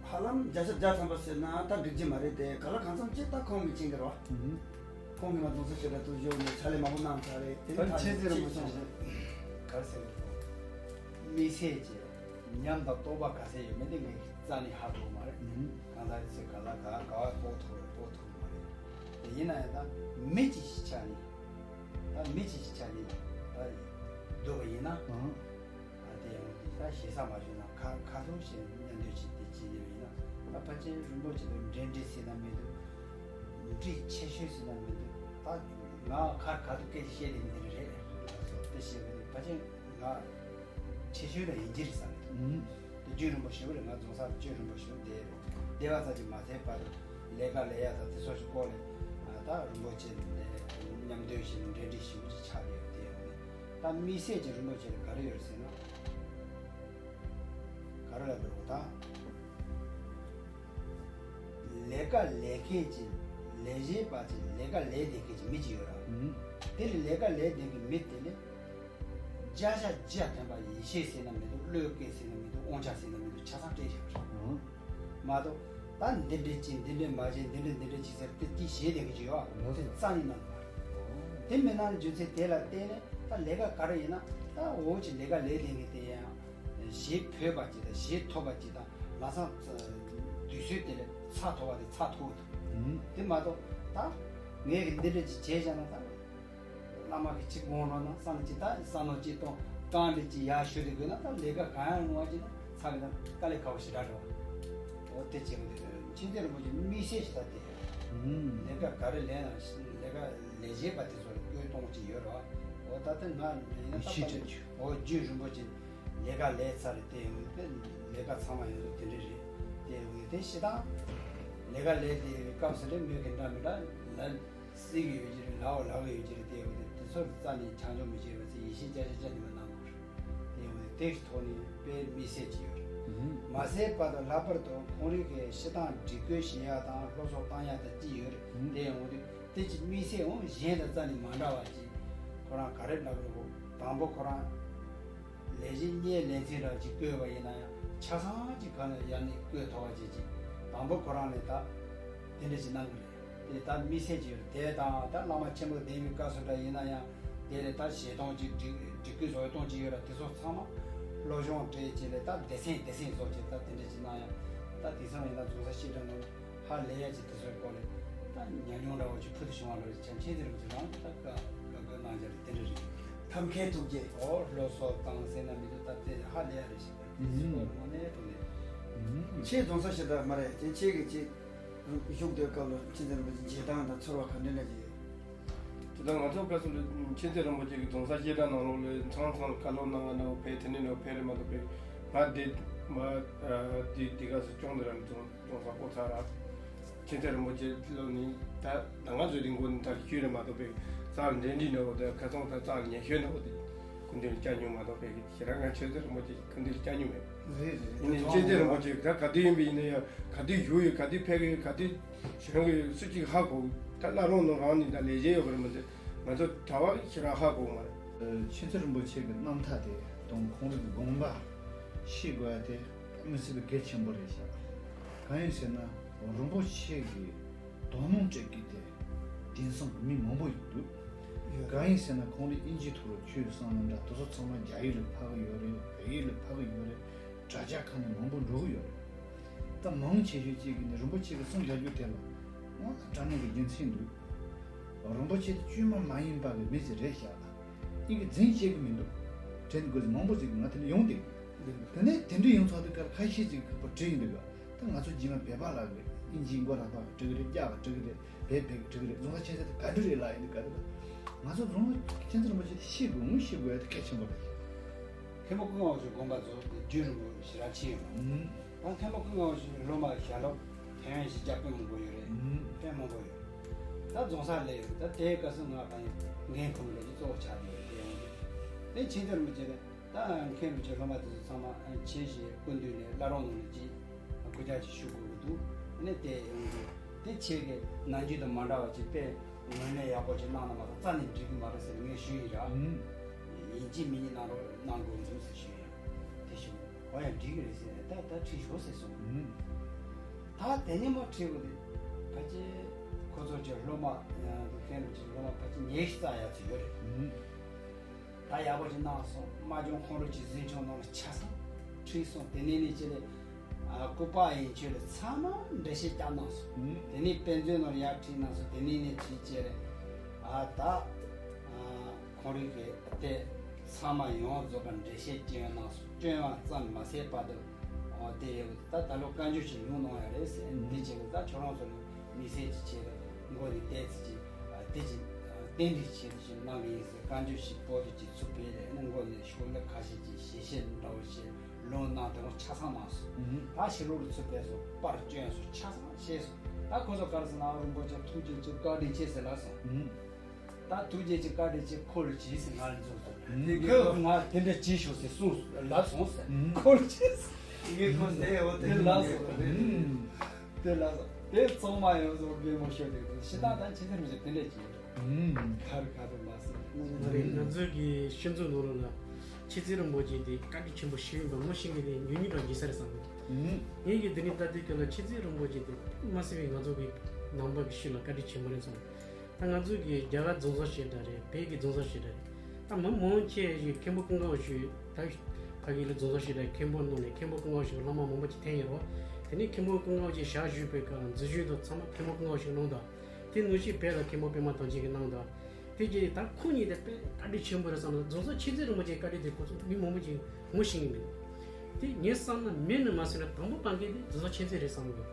ཧ་ལམ་བརྒྱ་ཆ་བརྒྱ་ཐམ་པ་ཟེར་ན་ད་འགྲིག་གི་མ་རེད་དེ་ག་ལ་གང་འཚམ་ཅིག་ད་ཁོང་གི་ཆེན་གི་རོ། ཁོང་གི་མ་རྫོང་སར་ཞེ་དྲག་ཏུ་བཞུགས་ནས་ཕྱག་ལས་མང་པོ་གནང་ཚར་རེད་དེ་ད་ནི་ཆེ་ཚེ་རིན་པོ་ཆེ་ག་རེ་ཟེར་གི་རོ། དམིགས་བསལ་གྱི་ཉམས་དང་རྟོགས་པ་ག་ཚད་ཡོད་མེད་དེ་ངས་རྩ་ནས་ཧ་གོ་མ་རེད། གང་ཟག་ཚེ་ག་ལ་ག་ག་བ་སྤོ་ཐུབ་རེད་སྤོ་ཐུབ་མ་རེད། དེ་ཡིན་ན་ཡང་ད་མི་གཅིག་གི་ཆ་ནས་ད་མི་གཅིག་གི་ཆ་ནས་ད་སྡོད་པ་ཡིན་ན་ཨ་དེ་ཡང་ད་ཞེ་ས་མ་ཞུ་ན་ཁ་ཁ་ཐུག་བྱས་མཉམ་འདོད་བྱེད་དེ་བྱེད་ཉེ་བ་ཡིན་ན་ད་ཕལ་ཆེར་རིན་པོ་ཆེ་དང་འབྲེལ་འདྲིས་ཟེར་ན་མི་འདུག་འདྲིས་ཆེ་ཤོས་ཟེར་ན་མི་འདུག་ད་ང་ཁ་ཁ་ཐུག་སྐད་ཆ་བཤད་དེ་མི་འདུག་རེད་ལགས་སོ། དེ་བཤད་པ་དེ་ཕལ་ཆེར་ང་ཁྲེལ་ཆོད་ལ་ཡིན་གྱི་རེད་བསམ་གྱི་འདུག་དེ་རྒྱུན་རིང་པོ་ཞེ་པོ་རེད། ང་རྫོང་སར་རྒྱུན་རིང་པོ་ཞེ་པོ་བསྡད་རེད། བསྡད་པ་ཙམ་གྱིས་མ་ཚད་པར་ལས་ཀ་ལས་ཡ་དང་དེ་ཚོ་ཞིག་སྐོར་ལས་ད་རིན་པོ་ཆེ་ལ་མཉམ་སྡོད་བྱས་ནས་འབྲེལ་འདྲིས་ཞེ་པོ་ཅིག་ཆགས་བསྡད་ཡོད་དེ་ཡོད་ནས་ད་དམིགས་བསལ་གྱི་རིན་པོ་ཆེ་ལ་ག་རེ་ཡོད་ཟེར་ན་ག་རེ་ལབ་དགོས་རེད་ད། ལས་ཀ་ལས་མཁན་གྱི་ལས་བྱེད་པ་གྱི་ལས་ཀ་ལས་བསྡད་མཁན་གྱི་མི་གཅིག་ཡོད་ར། ཨུམ། དེ་ལས་ལས་ཀ་ལས་བསྡད་མཁན་མི་དེ་ལས་བརྒྱ་ཆ་བརྒྱ་ཐམ་པ་ཡིད་ཆེས་ཟེར་ན་མི་འདུག་བློས་འགེལ་ཟེར་ན་མི་འདུག་དབང་ཆ་ཟེར་ན་མི་འདུག་ཆ་ཚང་སྤྲད་བཞག་ར། ཨུམ། མ་གཏོགས་ད་འདི་འདྲས་བྱེད་འདི་འདྲས་མ་བྱེད་འདི་འདྲས་འདི་འདྲས་བྱེད་ཟེར་དེ་དེ་བྱེད་བསྡད་མཁན་གཅིག་ཡོད་ར། ཨུམ། དེ་རྩ་ནས་གནང་གི་མ་རེད། ཨོ། དེ་མི་གནང་རྒྱུ་མཚན་དེ་ལ་བརྟེན་ནས་ད་ལས་ཀ་ག་རེ་ཡིན་ན་ད་འོ་ཅིག་ལས་ཀ་ལས་བསྡད་མཁན་དེ་ཡང་། ཞེ་ཕོད་པ་ཅིག་དང་ཞེ་ཐོབ་པ་ཅིག་དང་ལམ་སང་དུས་ཚོད་དེ་ལས་ཚ་ཐོབ་པ་དེ་ཚ་ཐོབ་འདུག་ཨུམ། དེ་མ་གཏོགས་ད་ངས་ཀྱི་འདི་འདྲ་ཅིག་བྱས་བཞག་ན་ད་བླ་མ་གི་ཅིག་དགོངས་རོགས་གནང་བསམ་ཅིག་ད་བསམ་བློ་ཅིག་གཏོང་རྐང་འདི་ཅིག་ཡར་ཞུ་དེ་དགོས་ན་ད་ལས་ཀ་གང་ཡང་རུང་བ་ཅིག་ན་ཚ་གི་ད་དཀའ་ལས་ཁག་པོ་ཞེ་དྲག་འགྲོ་བ། འོ་དེ་བྱེད་དགོས་དེ་ཆོས་རྒྱལ་རིན་པོ་ཆེ་དམིགས་བསལ་ཞིག་ད་དེ་ཡོད། ཨུམ། ལས་ཀ་ག་རེ་ལས་ན་ལས་ཀ་ལས་བྱེད་པ་དེ་ཚོ་ལ་བཀོད་གཏོང་ཅིག་ཡོད་རེད་བ། འོ་ད་ལྟ་ང་ཡིན་ན་ད་ཤེས་ཕ་ཆེན་ཆོས་འོ་རྒྱུན་རིང་པོ་ཅིག་ལས་ཀ་ལས་ཚར་རེད་དེ་ཡོང་གི་དེ་ལས་ཀ་ཚང་མ་ཡོང་གི་དེ་འདྲ་རེད། དེ་ཡོང་གི་དེ་ཤི་ཐང་ལས་ཀ་ལས་དེ་སྐབས་སུ་རེད་མོས་གི་འདྲ་མི་འདྲ་ལ་སྲིད་གི་ཡོད་ཀྱི་རེད་ལའོ་ལའོ་ཡོད་ཀྱི་རེད་དེ་ཡོང་གི་དེ་ཚོར་རྩ་ནས་ཆ་འཇོག་མི་བྱེད་པ་ཚེ་ཡེ་ཤེས་བརྒྱ་ཆ་བརྒྱ་ཉི་མ་གནང་དགོས་རེད། དེ་ཡོང་གི་དེ་གི་ཐོག་ནས་དཔེ་དམིགས་བསལ་གྱི་ཡོད་རེད། མ་ཟད་པ་དང་ལྷག་པར་དུ་ཁོང་རིགས་ཀྱི་ཤི་ཐང་སྒྲིག་བཀོད་བྱེད་ཡ་དང་སློབ་གསོ་བཏང་ཡ་དང་ཅི་ཡོད་རེད་དེ་ཡོང་གི་དེ་ཅི་དམིགས་བསལ་འོང་གཞན་དང་རྩ་ནས་མ་འདྲ་བ་ཅིག་ཁོ་རང་ག་རེ་འདྲ་གི་རེད་གོ་དང་པོ་ཁོ་རང་། ལས་བྱེད་གཉེར་ལས་འཛིན་རང་གཅིག་བསྐོས་པ་ཡིན་ན་ཡང་ཆ་ཚང་གཅིག་ག་ནས་ཡར་ནས་བསྐོས་ཐུབ་པ་ཅིག་ཅིག་དང་པོ་ཁོ་རང་ནས་ད་དེ་འདྲ་ཞིག་གནང་གི་རེད། དེ་ད་དམིགས་བསལ་གྱི་ཡོད་རེད། དེ་དང་ད་བླ་མ་ཆེན་པོ་བསྡད་པའི་སྐབས་སུ་འདྲ་ཡིན་ན་ཡང་ དེ་ལས་ད་བཞེས་སྟངས་ཅིག་སྒྲིག་སྒྲིག་གི་བཟོ་སྟངས་ཅིག་ཡོད་ར། དེ་ཚོ་ཚང་མ་སློབ་སྦྱོང་སྤྲད་བྱས་ལས་ད་སྡེ་ཚན་སྡེ་ཚན་བཟོ་བྱས་ད་དེ་འདྲ་ཅིག་གནང་ཡ། ད་དེང་སང་ཡིན་ན་རྫོང་སར་བཤད་གྲྭ་ནང་ཧ་ལས་ཡ་ཅིག་དེ་ཚོའི་སྐོར་ལས་ད་ཉམས་མྱོང་འདྲ་བོ་ཅིག་ཕུལ་དུ་བྱུང་བ་ལོ། བྱམས་ཆེན་ཟེར་བ་ཅིག་རང་ད་དགའ་དགའ་དགའ་གནང་རྒྱ་རེད། དེ་འདྲ་རེད། ཐབས་མཁས་ཐུགས་རྗེ། ཨོ་སློབ་གསོ་བཏང་ཟེར་ན་མི་འདུག་ད་དེ་ཧ་ལས་ཡ་རེད་ཤག་དེ་ཚོ་དངོས་གནས་དྲང་གནས། ཁྱེད་རྫོང་སར་བཤད་གྲྭ་མ་རེད་དེ། ཁྱེད་ཀྱི་ཅིག་བཞུགས་དུས་སྐབས་ལ་མཁྱེན་བརྩེ་རིན་པོ་ཆེ་མཇལ་སྟངས་དང་ཚོར་བ་ག་འདྲ་འདྲ་ཅིག་ཡོད། དེ་དག་ང་ཚོ་སྐབས་སུ་མཁྱེན་བརྩེ་རིན་པོ་ཆེ་གི་རྫོང་སར་བཤད་གྲྭ་ནང་ལོགས་ལ་ཚང་ཚང་ལ་བཀའ་སློབ་གནང་བ་ནང་ཕེབས། དེ་ནས་ནང་ཕེབས་རེད་མ་གཏོགས་ཕེབས། ང་འདི་མ་འདི་འདི་ག་སུ་སྐྱོང་དེ་རང་རྫོང་རྫོང་སར་སྐོར་ཚར་ར། མཁྱེན་བརྩེ་རིན་པོ་ཆེ་ལོ་ནི་ད་ད་ང་ཚོའི་རིང་གོ་ནི་ད་ཤོད་རེད་མ་གཏོགས་ཕེབས། རྩ་ལ་འབྲེལ་འདྲིས་ནང་འོ་ད་ཁ་སང་ད་རྩ་ལ་ཉེ་ཤོས་ནང་འོ་དེ་སྐུ་མདུན་ལ་བཅར་མྱོང་མ་གཏོགས་ཕེབས། ཁྱེད་རང་ང་མཁྱེན་བརྩེ་རིན་པོ་ཆེ་སྐུ་མདུན་ལ་བཅར་མྱོང་མེད། རེད་རེད། ཡིན་ནའི་མཁྱེན་བརྩེ་རིན་པོ་ཆེ་ད་ག་དུས་ཡིན་པ་ཡིན་ན་ཡང་ག་དུས་བཞུགས་ཡོད། ག་དུས་ཕེབས་ཀྱི་ཡོད། ག་དུས་གཞོན་གྱི་སུ་གཅིག་ཧ་གོ། ད་བླ་རུང་ནང་རང་ནི་ད་ལས་བྱེད་ཡོད་པ་རེད་མ་ཟད། ང་ཚོ་གྲྭ་བ་ཁྱེད་རང་ཧ་གོ་མ་རེད། མཁྱེན་བརྩེ་རིན་པོ་ཆེ་གི་རྣམ་ཐར་དེ་དང་ཁོང་རང་གི་དགོངས་པ་ཤེས་དགོས་ཡ་དེ་མི་སྲིད་པའི་གལ་ཆེན་པོ་རེད་ཤག་གང་ཡིན་ཟེར་ན་རིན་པོ་ཆེ་གི་དོ་སྣང་སྤྲད་ཀྱི་དེ་དེང་སང་མི་མང་པོ་ཡོད་འདུག་ཡོད། གང་ཡིན་ཟེར་ན་ཁོང་རང་དབྱིན་ཇིའི་ཐོག་ལ་ཆོས་གསུང་ན་འདྲ། དེ་ཚོ་ཚང་མ་རྒྱ་ཡིག་ལ་ཕབ་ཀྱི་ཡོད་རེད། བོད་ཡིག་ལ་ཕབ་ཀྱི་ཡོད་རེད། དྲ་རྒྱ་ཁག་ནས་མང་པོ་འགྲོ་གི་ཡོད་རེད། ད་མང་ཆེ་ཤོས་གཅིག་གིས་ནི་རིན་པོ་ཆེ་གི་གསུང་རྒྱག་རྒྱུ་དེ་ལ་དངོས་གནས་དྲང་གནས་ཀྱི་རྒྱུ་མཚན་འདུག་རིན་པོ་ཆེ་དེ་བཅོས་མ་མ་ཡིན་པ་གི་མི་ཞིག་རེད་ཤག་ཨི་གི་འཛིན་བྱེད་ཀྱི་མི་འདུག་དྲན་དགོས་མང་པོ་ཞིག་ང་དེ་ནས་ཡོང་བསྡད་ཀྱི་འདུག་དེ་ནས་དེ་འདྲ་ཡོང་ཚར་དུས་སྐབས་ཁ་ཤས་ཅིག་ཁག་པོ་བྲིས་ཡིན་འདུག་ད་ང་ཚོ་རྗེས་མ་བོད་པ་ལ་གི་ཨིན་ཇིའི་མགོ་ལ་བབས་བྲིས་ཀྱི་རེད། རྒྱ་གི་བྲིས་ཀྱི་རེད། བོད་བོད་ཀྱི་བྲིས་ཀྱི་རེད། རྫོང་སར་མཁྱེན་བརྩེ་དེ་ག་འདྲ་རེད་ལབ་ཡིན་འདུག་ག་རེ་ལ་ང་ཚོ་རྫོང་སར་མཁྱེན་བརྩེ་རིན་པོ་ཆེ་དེ་ཤེས་དགོས། ངོ་ཤེས་དགོས་ཡ་དེ་གལ་ཆེན་པོ་རེད། མཁན་པོ་ཀུན་དགའ་བོ་ཞིག་དགོངས་པ་རྫོགས་ཏེ་རྒྱུད་རིང་པོ་ཞེ་དྲག་ཕྱིན་ཡོད་མ་རེད། ད་མཁན་པོ་ཀུན་དགའ་བོ་ཞིག་སློབ་མ་ཞལ་སློབ་ཕན་ཡོན་ཞིག་རྒྱབ་དཔོན་མང་པོ་ཡོད་རེད། དཔོན་མང་པོ་ཡོད། ད་རྫོང་སར་སླེབས་ཡོད། ད་དེའི་སྐབས་སུ་ང་ཕ་ཡུལ་འགན་ཁུར་ལས་ཀྱི་གཙོ་བོ་ཆགས་ཀྱི་ཡོད། དེ་ཡོང་དུས་དེ་མཁྱེན་བརྩེ་རིན་པོ་ཆེ་ནས་ད་མཁན་རིན་པོ་ཆེ་སློབ་མ་དེ་ཚོ་ཚང་མ་ཆེ་ཞེས་སྐུ་མདུན་ནས་བླ་རུང་ནང་ནས་ཅིག་སྐུ་ཕྱག་ཅིག་ཞུ་དགོས་ཀྱི་འདུག་ཨ་ནི་དེ་ཡོང་དུས་དེ་ཁྱེད་ཀྱིས་ནམ་རྒྱུན་དང་མ་འདྲ་བ་ཅིག་དཔེ་ངོས་ལེན་ཡག་པོ་ཅིག་གནང་ན་མ་གཏོགས་རྩ་ནས་འགྲིག་གི་མ་རེད་ཟེར་ངས་ཞུས་ཡིན་ར། ཡིན་གཅིག་མིན་གཉིས་གནང་རོགས་གནང་དགོས་འདུག་ཟེར་ཞུས་ཡིན། དེ་ཞུ་འོ་ཡང་འགྲིག་གི་རེད་ཟེར་ད་ད་ཁྲིད་ཤོག་ཟེར་གསུངས། ད་དེ་ནས་མ་ཁྲིད་དགོས་དེ་ཕལ་ཆེར་ཁོ་ཚོ་ཅིག་སློབ་མ་ཡང་དུ་མཁན་རིན་པོ་ཆེ་སློབ་མ་ཕལ་ཆེར་ཉི་ཤུ་རྩ་ཡར་ཚུད་ཡོད་རེད། ད་ཡག་པོ་ཅིག་གནང་སོང་། སྨྲ་བརྗོད་ཁོང་རང་ཅིག་འཛིན་སྐྱོང་ནང་ལ་ཆ་ཚང་ཁྲིད་སོང་། དེ་ནས་ནི་ཅི་ལས་ཨ་སྐུ་པར་ཡིན་ཆོས་ལ་ཚང་མ་འགྲེལ་བཤད་བརྒྱབ་གནང་སོང་། དེ་ནས་དཔེ་མཛོད་ནང་ལ་ཡར་ཁྲིད་གནང་སོང་། དེ་ནས་ནི་ཁྲིད་བྱས་རེད། ཨ་ད་ཨ་ཁོང་རང་གིས་དེ་ཚང་མ་ཡོངས་རྫོགས་པ་འགྲེལ་བཤད་སྐྱོན་གནང་སོང་། སྐྱོན་བ་ཙམ་མ་ཟད་བར་དུ་ཨ་དེ་ཡོད་ད་ད་ལོ་བཀའ་འགྱུར་ཞིག་ལུང་གནང་ཡ་རེད་ཟེར། འདི་བྱས་ནས་ད་ཁྱོད་རང་ཚོ་ལ་དམིགས་བསལ་གྱི་ཆེད་དུ་མགོ་ནས་བལྟས་ཚེ་ཅིག་ཨ་དེ་ཅིག་ཏན་ཏིག་ཆེད་དུ་ཞིག་གནང་གི་ཡིན་ཟེར། བཀའ་འགྱུར་ཞིག་པོ་ཏི་ཅིག་ཚུར་ཕུལ་རེད། ཨ་ནི་མགོ་ནས་ཤོག་ལྷེ་ཁ་ཤས་ཅིག་ཞལ་བཞེས་འདྲ་བོ་བྱས་ལུང་གནང་དེ་མོ་ཆ་ཚང་གནང་སོང་། ད་ཕྱི་ལོགས་ལ་ཚུར་ཕེབས་སོང་། པར་བསྐྱོན་སོང་། ཆ་ཚང་བཤད་སོང་། ད་ཁོ་ཚོ་ག་རེ་ཟེར་ན་རིན་པོ་ཆེ་ཐུགས་རྗེ་ཆེ་བཀའ་དྲིན་ཆེ་ཟེར་ལབ་སོང་། ད་ཐུགས་རྗེ་ཆེ་བཀའ་དྲིན་ཆེ་ཁོ་ལ་གྱིས་ཟེར་ང་ལ་འཛུལ་སོང་། ཁོས་ང་དེ་འདྲ་གྱིས་ཤོག་ཟེར་གསུངས་ལབ་སོང་ཟེར། ཁོ་ལ་གྱིས་ཟེར། ངས་ཁོ་ཟེར་ཡོད་དེ་ལབ་སོང་། དེ་ལ་དེ་ཚང་མ་ཡོངས་སུ་རྒན་མོ་ཤོད་དེ་ཤི་ད་ད་ཁྱེད་ཚོ་མི་ཚེ་དེ་འདྲ་ཅིག་ཁར་ཁ་དུ་མ་སོང་། ང་རེད། ང་ཚོའི་གི་ཤིང་འཛུགས་ནོར་ལ་མཁྱེན་བརྩེ་རིན་པོ་ཆེ་དེ་བཀའ་དྲིན་ཆེན་པོ་ཞིག་ཡིན་པ་ངོ་ཤེས་མཁན་དེ་ཉུང་ཉུང་འདྲ་ཡིན་ས་རེད་བསམ་གི། ངས་གི་དེ་ནི་ད་ལྟའི་སྐབས་ལ་མཁྱེན་བརྩེ་རིན་པོ་ཆེ་དེ་མ་སྲིད་པའི་ང་ཚོ་གི་ནང་པ་གི་ཤིང་ལ་བཀའ་དྲིན་ཆེན་པོ་རེད་བསམ། ད་ང་ཚོ་གི་རྒྱ་གར་རྫོང་སར་བཤད་གྲྭ་རེད། བོད་ཀྱི་རྫོང་སར་བཤད་གྲྭ་རེད། ད་མི་མང་ཆེ་ཞིག་མཁན་པོ་ཀུན་དགའ་བོ་ཞིག་ད་ཕ་གི་ལ་རྫོང་སར་བཤད་གྲྭ་མཁན་པོ་གནང་ནས་མཁན་པོ་ཀུན་དགའ་བོ་ཞིག་བླ་མ་མང་པོ་ཅིག་འཐེན་ཡོད་རེད་བ། དེ་ནས་མཁན་པོ་ཀུན་དགའ་བོ་ཞིག་ཞལ་བཞུགས་པའི་སྐབས་འཛིན་སྐྱོང་དང་ཚང་མ་མཁན་པོ་ཀུན་དགའ་བོ་ཞིག་གནང་དང་། དེ་ནང་བཞིན་བོད་ལ་མཁན་པོ་པདྨ་དམ་ཅན་གྱིས་གནང་དང་། དེ་རྗེས་ད་ཁོང་གཉིས་དེ་དཔེ་བཀའ་དྲིན་ཆེན་པོ་རེད་བསམ་ན། རྫོང་སར་མཁྱེན་བརྩེ་རིན་པོ་ཆེའི་བཀའ་དྲིན་དེ་ཁོ་ཚོ་མི་མང་པོ་ཅིག་ངོ་ཤེས་ཀྱི་མེད། དེ་ངས་བསམ་ན་མེད་ནི་མ་ཟེར་ན་དང་པོ་སྤང་མཁན་དེ་རྫོང་སར་མཁྱེན་བརྩེ་རེད་བསམ་གི།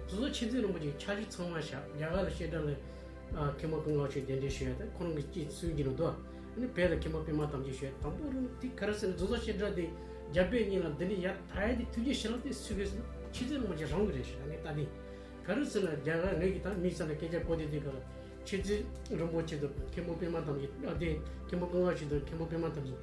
རྫོང་སར་མཁྱེན་བརྩེ་རིན་པོ་ཆེའི་ཕྱག་བཞེས་ཚང་མ་བཞག་རྒྱ་གར་ལ་བཤད་གྲྭ་ལ་ཨ་མཁན་པོ་ཀུན་དགའ་བོ་ཞིག་གདན་འདྲེན་ཞུ་ཡ་དེ་ཁོ་རང་གི་སྤྱི་ཚུལ་གྱི་ནང་དུ། ཨ་ནི་བོད་ལ་མཁན་པོ་པདྨ་དམ་ཅན་ཞུ་ཡ་དང་པོ་རང་དེ་ག་རེ་ཟེར་ན་རྫོང་སར་བཤད་གྲྭ་དེ་རྒྱ་བོད་གཉིས་ལ་འདི་ནས་ཡར་དར་ཡ་དེ་ཐུགས་རྗེ་ཞེ་དྲག་དེ་སུ་གིས་ཟེར་ན་མཁྱེན་བརྩེ་རིན་པོ་ཆེ་རང་གིས་རེད་ཞུ་ད་ངས་ལྟ་དེ། ག་རེ་ཟེར་ན་རྒྱ་གར་ངེད་ཀྱི་ད་མི་ཚང་ལ་སྐད་ཆ་གོ་དེ་དེ་ག་ལ་མཁྱེན་བརྩེ་རིན་པོ་ཆེ་དང་མཁན་པོ་པདྨ་དམ་ཅན་ཨ་དེ་མཁན་པོ་ཀུན་དགའ་བོ་ཞིག་དང་མཁན་པོ་པདྨ་དམ་ཅན།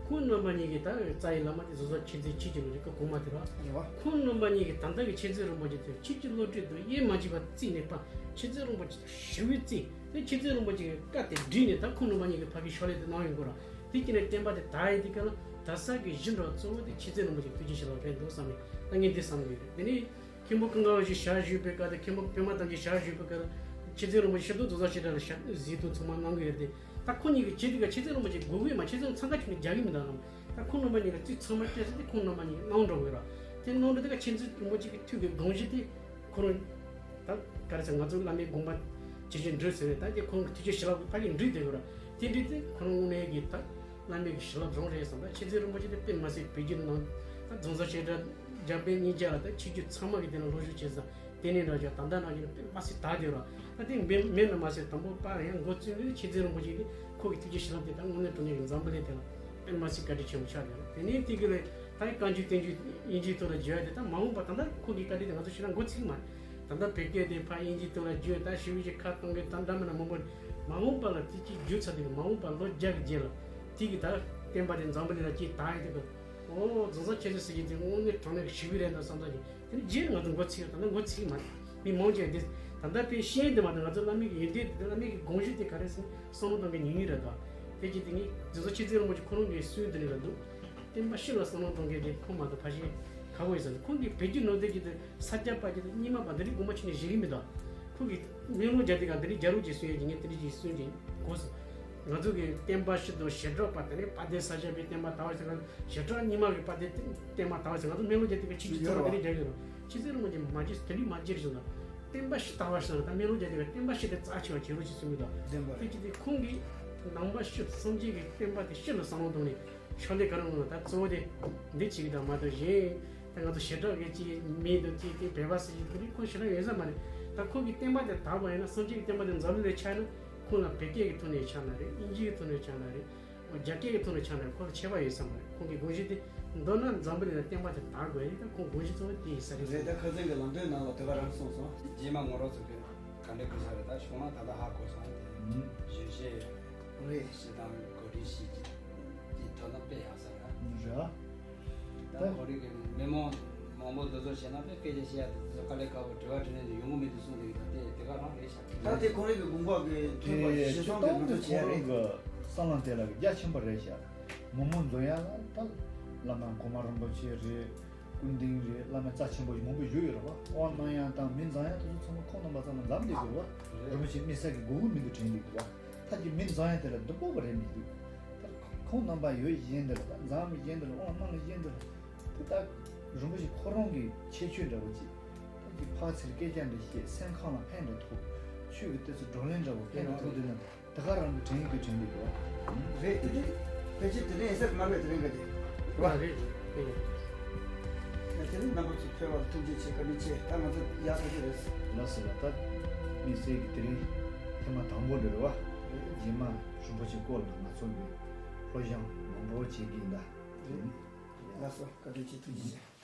ཁོང་རྣམ་པ་གཉིས་ཀྱིས་ད་རྩ་བའི་བླ་མ་དེ་རྫོང་སར་མཁྱེན་བརྩེ་ཆོས་ཀྱི་བློ་གྲོས་སྐབས་གོང་མ་དེ་རེད་བ། རེད་བ། ཁོང་རྣམ་པ་གཉིས་ཀྱིས་ད་ལྟ་གི་མཁྱེན་བརྩེ་རིན་པོ་ཆེ་དེ་ཆོས་ཀྱི་བློ་གྲོས་དང་དབྱེར་མ་མཆིས་པ་རྩིས་ནས་པ་མཁྱེན་བརྩེ་རིན་པོ་ཆེ་དང་ཞི་བའི་རྩིས་དེ་མཁྱེན་བརྩེ་རིན་པོ་ཆེ་གི་བཀའ་དེ་བསྒྲིགས་ནས་ད་ཁོང་རྣམ་པ་གཉིས་ཀྱིས་ཕ་གིའི་ཕྱག་ལས་དེ་གནང་ཡོང་གི་རེད། དེ་སྐྱེས་ནས་བསྟན་པ་དེ་དར་ཡས་དེ་ག་ལ་དར་ས་གི་གཞི་འདྲ་བ་གཙོ་བོ་དེ་མཁྱེན་བརྩེ་རིན་པོ་ཆེ་ཐུགས་རྗེ་ཆེ་ལ་ཕན་འདུག་བསམ་ནས་ད་ངས་འདི་བསམ་གི་ཡོད་རེད། དེ་ནས། མཁན་པོ་ཀུན་དགའ་བོ་ཞིག་ཞལ་བཞུགས་པའི་སྐབས་དང་མཁན་པོ་པདྨ་དམ་ཅན་ཞལ་བཞུགས་པའི་སྐབས་དང་མཁྱེན་བརྩེ་རིན་པོ་ཆེ་ཞབས་ཏོག་རྫོང་སར་བཤད་གྲྭ་ལ་ཞལ་གཟིགས་ཐོག་ཚང་མ་གནང་གི་ཡོད་དེ། ད་ཁོ་གཉིས་ཀྱི་བྱེད་དུས་ཀ་མཆོད་རྫས་རིན་པོ་ཆེ་དགོས་ཀྱི་མ་མཆོད་རྫས་འཚང་ཁ་ཁྱོན་ནས་རྒྱག་གི་མི་འདུག་ལ། ད་ཁོང་རྣམ་པ་གཉིས་ཀ་རྩིས་ཚང་མ་སྤྲད་ཟེར་ཏེ་ཁོང་རྣམ་པ་གཉིས་གནང་འགྲོ་དགོས་ར། དེ་གནང་འགྲོ་དེ་ཀ་མཆོད་རྫས་རིན་པོ་ཆེ་གི་ཐུགས་ཀྱི་དགོངས་གཞི་དེ་ཁོ་རང་ད་ག་རེ་ཟེར། ང་ཚོ་བླ་མའི་དགོངས་པ་ཇི་བཞིན་འགྲུབ་ཟེར་བས། ད་དེ་ཁོང་གི་ཐུགས་ཀྱི་བྱིན་རླབས་ཕ་གིར་འགྲུབ་བསྡད་དགོས་ར། དེ་འགྲུབ་དེ་ཁོ་རང་དངོས་གནས་ཀྱི་ད་བླ་མའི་གི་བྱིན་རླབས་རང་རེད་བསམ། ད་མཆོད་རྫས་རིན་པོ་ཆེ་དེ་དཔེ་མ་སྲིད་བོད་བརྒྱུད་ནང་ད་རྫོང་གསར་བཤད་གྲྭ་འཇམ་དཔལ་གཉིས་ཆ་ལ་ད་ཆོས་བརྒྱུད་ཚང་མ་གི་དེ་ལ་སློབ་སྦྱོང་བྱས་ཙང་། དེ་ནས་འདྲ་བྱ་ད་ལྟ་ནང་བཞིན་དཔེ་མ་སྲིད་དར་དེ་ར། ད་དེ་མེད་མེད་ན་མ་ཟད་དང་པོ་པ་ཡང་འགོ་བཙུགས་ནས་མཆོད་རྫས་རིན་པོ་ཆེ་དེ་ཁོ་གི་ཐུགས་རྗེ་བྱིན་རླབས་དེ་ད་དངོས་གནས་དྲང་གནས་ཀྱི་འཛམ་བུ་གླིང་དེ་ལ་དཔེ་མ་སྲིད་བཀའ་དྲིན་ཆེན་པོ་ཆགས་དེ་ར། དེ་ནས་དེ་གི་ལས་ད་ཡི་བཀའ་འགྱུར་བསྟན་འགྱུར་དབྱིན་ཇིའི་ཐོག་ལ་བརྗོད་ཡ་དེ་ད་མ་འོངས་པ་ད་ལྟ་ཁོ་གི་བཀའ་དྲིན་དེ་ང་ཚོ་ཞེ་དྲག་མགོ་ཚོད་ཀྱི་མ་རེད། ད་ལྟ་བོད་སྐད་དེ་ཕར་དབྱིན་ཇིའི་ཐོག་ལ་བརྗོད་ད་ཞིབ་ཞིབ་ཁ་གཏོང་གི་ད་འདྲ་མི་འདྲ་མང་པོ་རེད། མ་འོངས་པ་ལ་དེ་གཅིག་བརྗོད་ཚར་དེ་གི་མ་འོངས་པ་ལོ་བརྒྱ་གི་རྗེས་ལ་དེ་གི་ད་བསྟན་པ་དེ་འཛམ་བུ་གླིང་ལ་གཅིག་དར་ཡི་དེ་གི་ཨོ་རྫོང་གསར་མཆོད་རྫས་ཟེར་གྱི་དེ་དངོས་གནས་དྲང་གནས་ཞེ་པོ་རེད་ད་བསམ་ད་ཀྱི། དེ་ནི་རྗེས་ང་ཚོ་མགོ་ཚིག་ད་ལྟ་མགོ་ཚིག་མ་རེད། མི་མང་ཆེ་འདི་ད་ལྟ་དཔེ་ཤེས་ཡོན་དེ་མ་གཏོགས་ང་ཚོ་བླ་མའི་གི་ཡོན་ཏན་དེ་བླ་མའི་གི་དགོངས་གཞི་དེ་ག་རེ་ཟེར་ན་བསམ་བློ་གཏོང་མཁན་ཉུང་ཉུང་རེད་དོ། དེ་གཅིག་དེ་ངས་རྫོང་གསར་མཆོད་རྫས་རིན་པོ་ཆེ་ཁོ་རང་གི་སྲོལ་དེ་ནི་རེད་འདུག་བསྟན་པ་སྤྱི་ལ་བསམ་བློ་གཏོང་མཁན་དེ་ཁོ་མ་གཏོགས་ཕལ་ཆེར་ཁག་པོ་ཡོད་ས་རེད། ཁོང་གིས་བོད་བརྒྱུད་ནང་བསྟན་གྱི་དེ་ས་སྐྱ་པ་གི་དེ་རྙིང་མ་པ་འདི་རིགས་དགོངས་པ་ཆེ་ནས་བཞེས་ཀྱི་མི་འདུག་ཁོང་གིས་སྨོན་ལམ་རྒྱག་དུས་ག་འདི་རིགས་རྒྱལ་རབས་ཀྱི་སྲོལ་ཡོད་ཀྱི་ངས་དེ་འདྲ་ཅིག་སྲོལ་ཅིག་གོ་སོང་། ང་ཚོ་གི་བསྟན་པ་སྤྱི་དང་བྱེ་བྲག་པ་དེ་ནི་དཔལ་ལྡན་ས་སྐྱ་པའི་བསྟན་པ་དར་བ་ཟེར་ག་བྱེ་བྲག་རྙིང་མ་གི་དཔལ་ལྡན་བསྟན་པ་དར་བ་ཟེར་ང་ཚོ་སྨོན་ལམ་རྒྱག་དུས་ག་ཆིག་ཆིག་ཚང་མ་དེ་ནི་རྒྱག་གི་རེད། ཆི་ཟེར་མ་རྒྱག་མ་རྒྱག་དེ་ནི་མ་རྒྱག་རེད་ཟེར་ན། བསྟན་པ་སྤྱི་དར་བ་ཟེར་ན་ད་སྨོན་ལམ་རྒྱག་དུས་ག་བསྟན་པ་སྤྱི་དེ་རྩ་ཆེ་བ་བྱེད་རོགས་ཅེས་གསུངས་གི་འདུག་བདེན་པ་དེ་རེད། ཅི་སྟེ་ཁོང་གིས་ནང་པ་སྤྱི་སངས་རྒྱས་ཀྱི་བསྟན་པ་དེ་སྤྱི་ལ་བསམ་བློ་བཏང་ནས་ཕྱག་ལས་ག་རེ་གནང་ན་ད་གཙོ་བོ་དེ་འདི་བྱེད་ཀྱི་དང་མ་གཏོགས་གཞན་ད་ང་ཚོ་བྱེ་བྲག་གི་ཅིག་མིང་དང་ཅིག་དེ་བོད་པ་ཟེར་གྱི་དེ་རིགས་ཁོང་ཞེ་དྲག་ཡོད་ས་མ་རེད། ད་ཁོང་གིས་བསྟན་པ་དེ་དར་བ་ཡིན་ན་སངས་རྒྱས་ཀྱི་བསྟན་པ་དེ་འཛམ་གླིང་ལ་ཁྱབ་ན་ཁོང་ལ་བོད་སྐད་ཀྱི་ཐོག་ནས་ཁྱབ་ན་རེད། དབྱིན་ཇིའི་ཐོག་ནས་ཁྱབ་ན་རེད། རྒྱ་སྐད་ཀྱི་ཐོག་ནས་ཁྱབ་ན་ཁོ་ལ་ཁྱད་པར་ཡོད་ས་མ་རེད། ཁོང་གི་དགོངས་གཞི་དེ་མདོར་ན་འཛམ་བུ་གླིང་ལ་བསྟན་པ་དེ་དར་དགོས་ཡིན་ད་ཁོང་དགོངས་གཞི་གཙོ་བོ་དེ་ཡིན་ས་རེད། རེད། ད་ཁ་སང་གི་ལམ་སྟོན་ནང་ལ་དེ་ག་རང་གསུངས་སོང་། རྗེས་མ་ངོ་རོགས་ཚོ་གི་ག་འདྲ་དགོས་ས་རེད། ད་བྱུང་ན་ད་ལྟ་ཧ་གོ་སོང་དེ་ཞལ་བཞེས་རེད། ཞེ་དང་གོ་སྒྲིག་ཞིག་གི་དོ་སྣང་དཔེ་ཡག་ས་རེད། རེད། ད་ད་ཁོ་རིག་གི་མི་མང་མང་པོ་འདི་ཚོ་བྱས་ན་དཔེ་སྐད་ཆ་བཤད་ཡ་དེ་ཚོ་དཀའ་ལས་ཁག་པོ་དྲི་བ་དྲིས་ལན་དེ་ཡོང་གི་མེད་དུ་གསུངས་དེ་ད་དེ་དེ་ག་རང་རེད་ཤག་ད་དེ་ཁོང་རང་གི་དགོངས་པ་གི་ཐོན་པ་དེ་ཞེ་སོང་གི་ང་ཚོ་བྱས་རེད། ཁོང་རང་གི་བསམ་བློ་དེ་ལ་རྒྱ་ཆེན་པོ་རེད་ཤག་མི་མང་འཛོམས་ཡ་ལ་ད་བླ་མ་གོང་མ་རིན་པོ་ཆེ་རེད། སྐུ་མདུན་རེད། བླ་མ་རྩ་ཆེན་པོ་མང་པོ་བཞུགས་ཡོད་རེད་བ། དབང་གནང་ཡ་དང་མི་འཛོམས་ཡ་དེ་ཚོ་ཚང་མ་ཁོང་རྣམ་པ་ཚང་མ་འཛོམས་བསྡད་ཡོད་རེད་བ། རིན་པོ་ཆེ་དམིགས་བསལ་གྱི་དགོས་མཁོ་མི་འདུག་དྲན་གྱི་འདུག་བ། ད་ཀྱི་མི་འཛོམས་ཡ་དེ་ལ་སྡུག་པོ་རེད་མི་འདུག་ད་ཁོང་རྣམ་པ་ཡོད་བཞིན་དེ་ལ་ད་འཛོམས་བཞིན་དེ་ལ་དབང་གནང་བཞིན་དེ་ལ་དེ་ད་རིན་པོ་ཆེ་ཁོ་རང་གི་ཁྱད་ཆོས་འདྲ་བོ་ཅིག་ད་ཀྱི་ཕར་ཚུར་སྐད་ཆ་འདྲ་བཤད་སེམས་ཁམས་ལ་ཕན་འདྲ་ཐོགས། ཆོས་ཀྱི་ལྟས་ཚུལ་བགྲོ་གླེང་འདྲ་བོ་ཕན་འདྲ་ཐོགས་དེ་ན། དེ་ག་རང་གི་དྲན་གྱི་དྲན་གྱི་འདུག་རེད་དེ་དེ། ཕལ་ཆེར་དེ་རིང་ཨེ་སར་མ་རེད་དེ་རིང་ག་དེ། རེད་རེད་རེད། ཡ་དེ་རིང་རྣམ་པ་ཚོ་ཕེབས་པར་ཐུགས་རྗེ་ཆེ། བཀའ་དྲིན་ཆེ། ད་ང་ཚོ་ཡག་ག་དེ་རེད། ལགས་སོ་ལགས། ད་དམིགས་བསལ་གྱི་དེ་རིང་ཐེངས་མ་དང་པོ་རེད་བ། རྗེས་མ་རིན་པོ་ཆེ་སྐོར་ལ་ང་ཚོ་གི་སློབ་སྦྱོང་མང་པོ་བྱེད་ཀྱི་ཡིན་ད། རེད། ལགས་སོ་བཀའ་དྲིན་ཆེ། ཐུགས་རྗེ་ཆེ།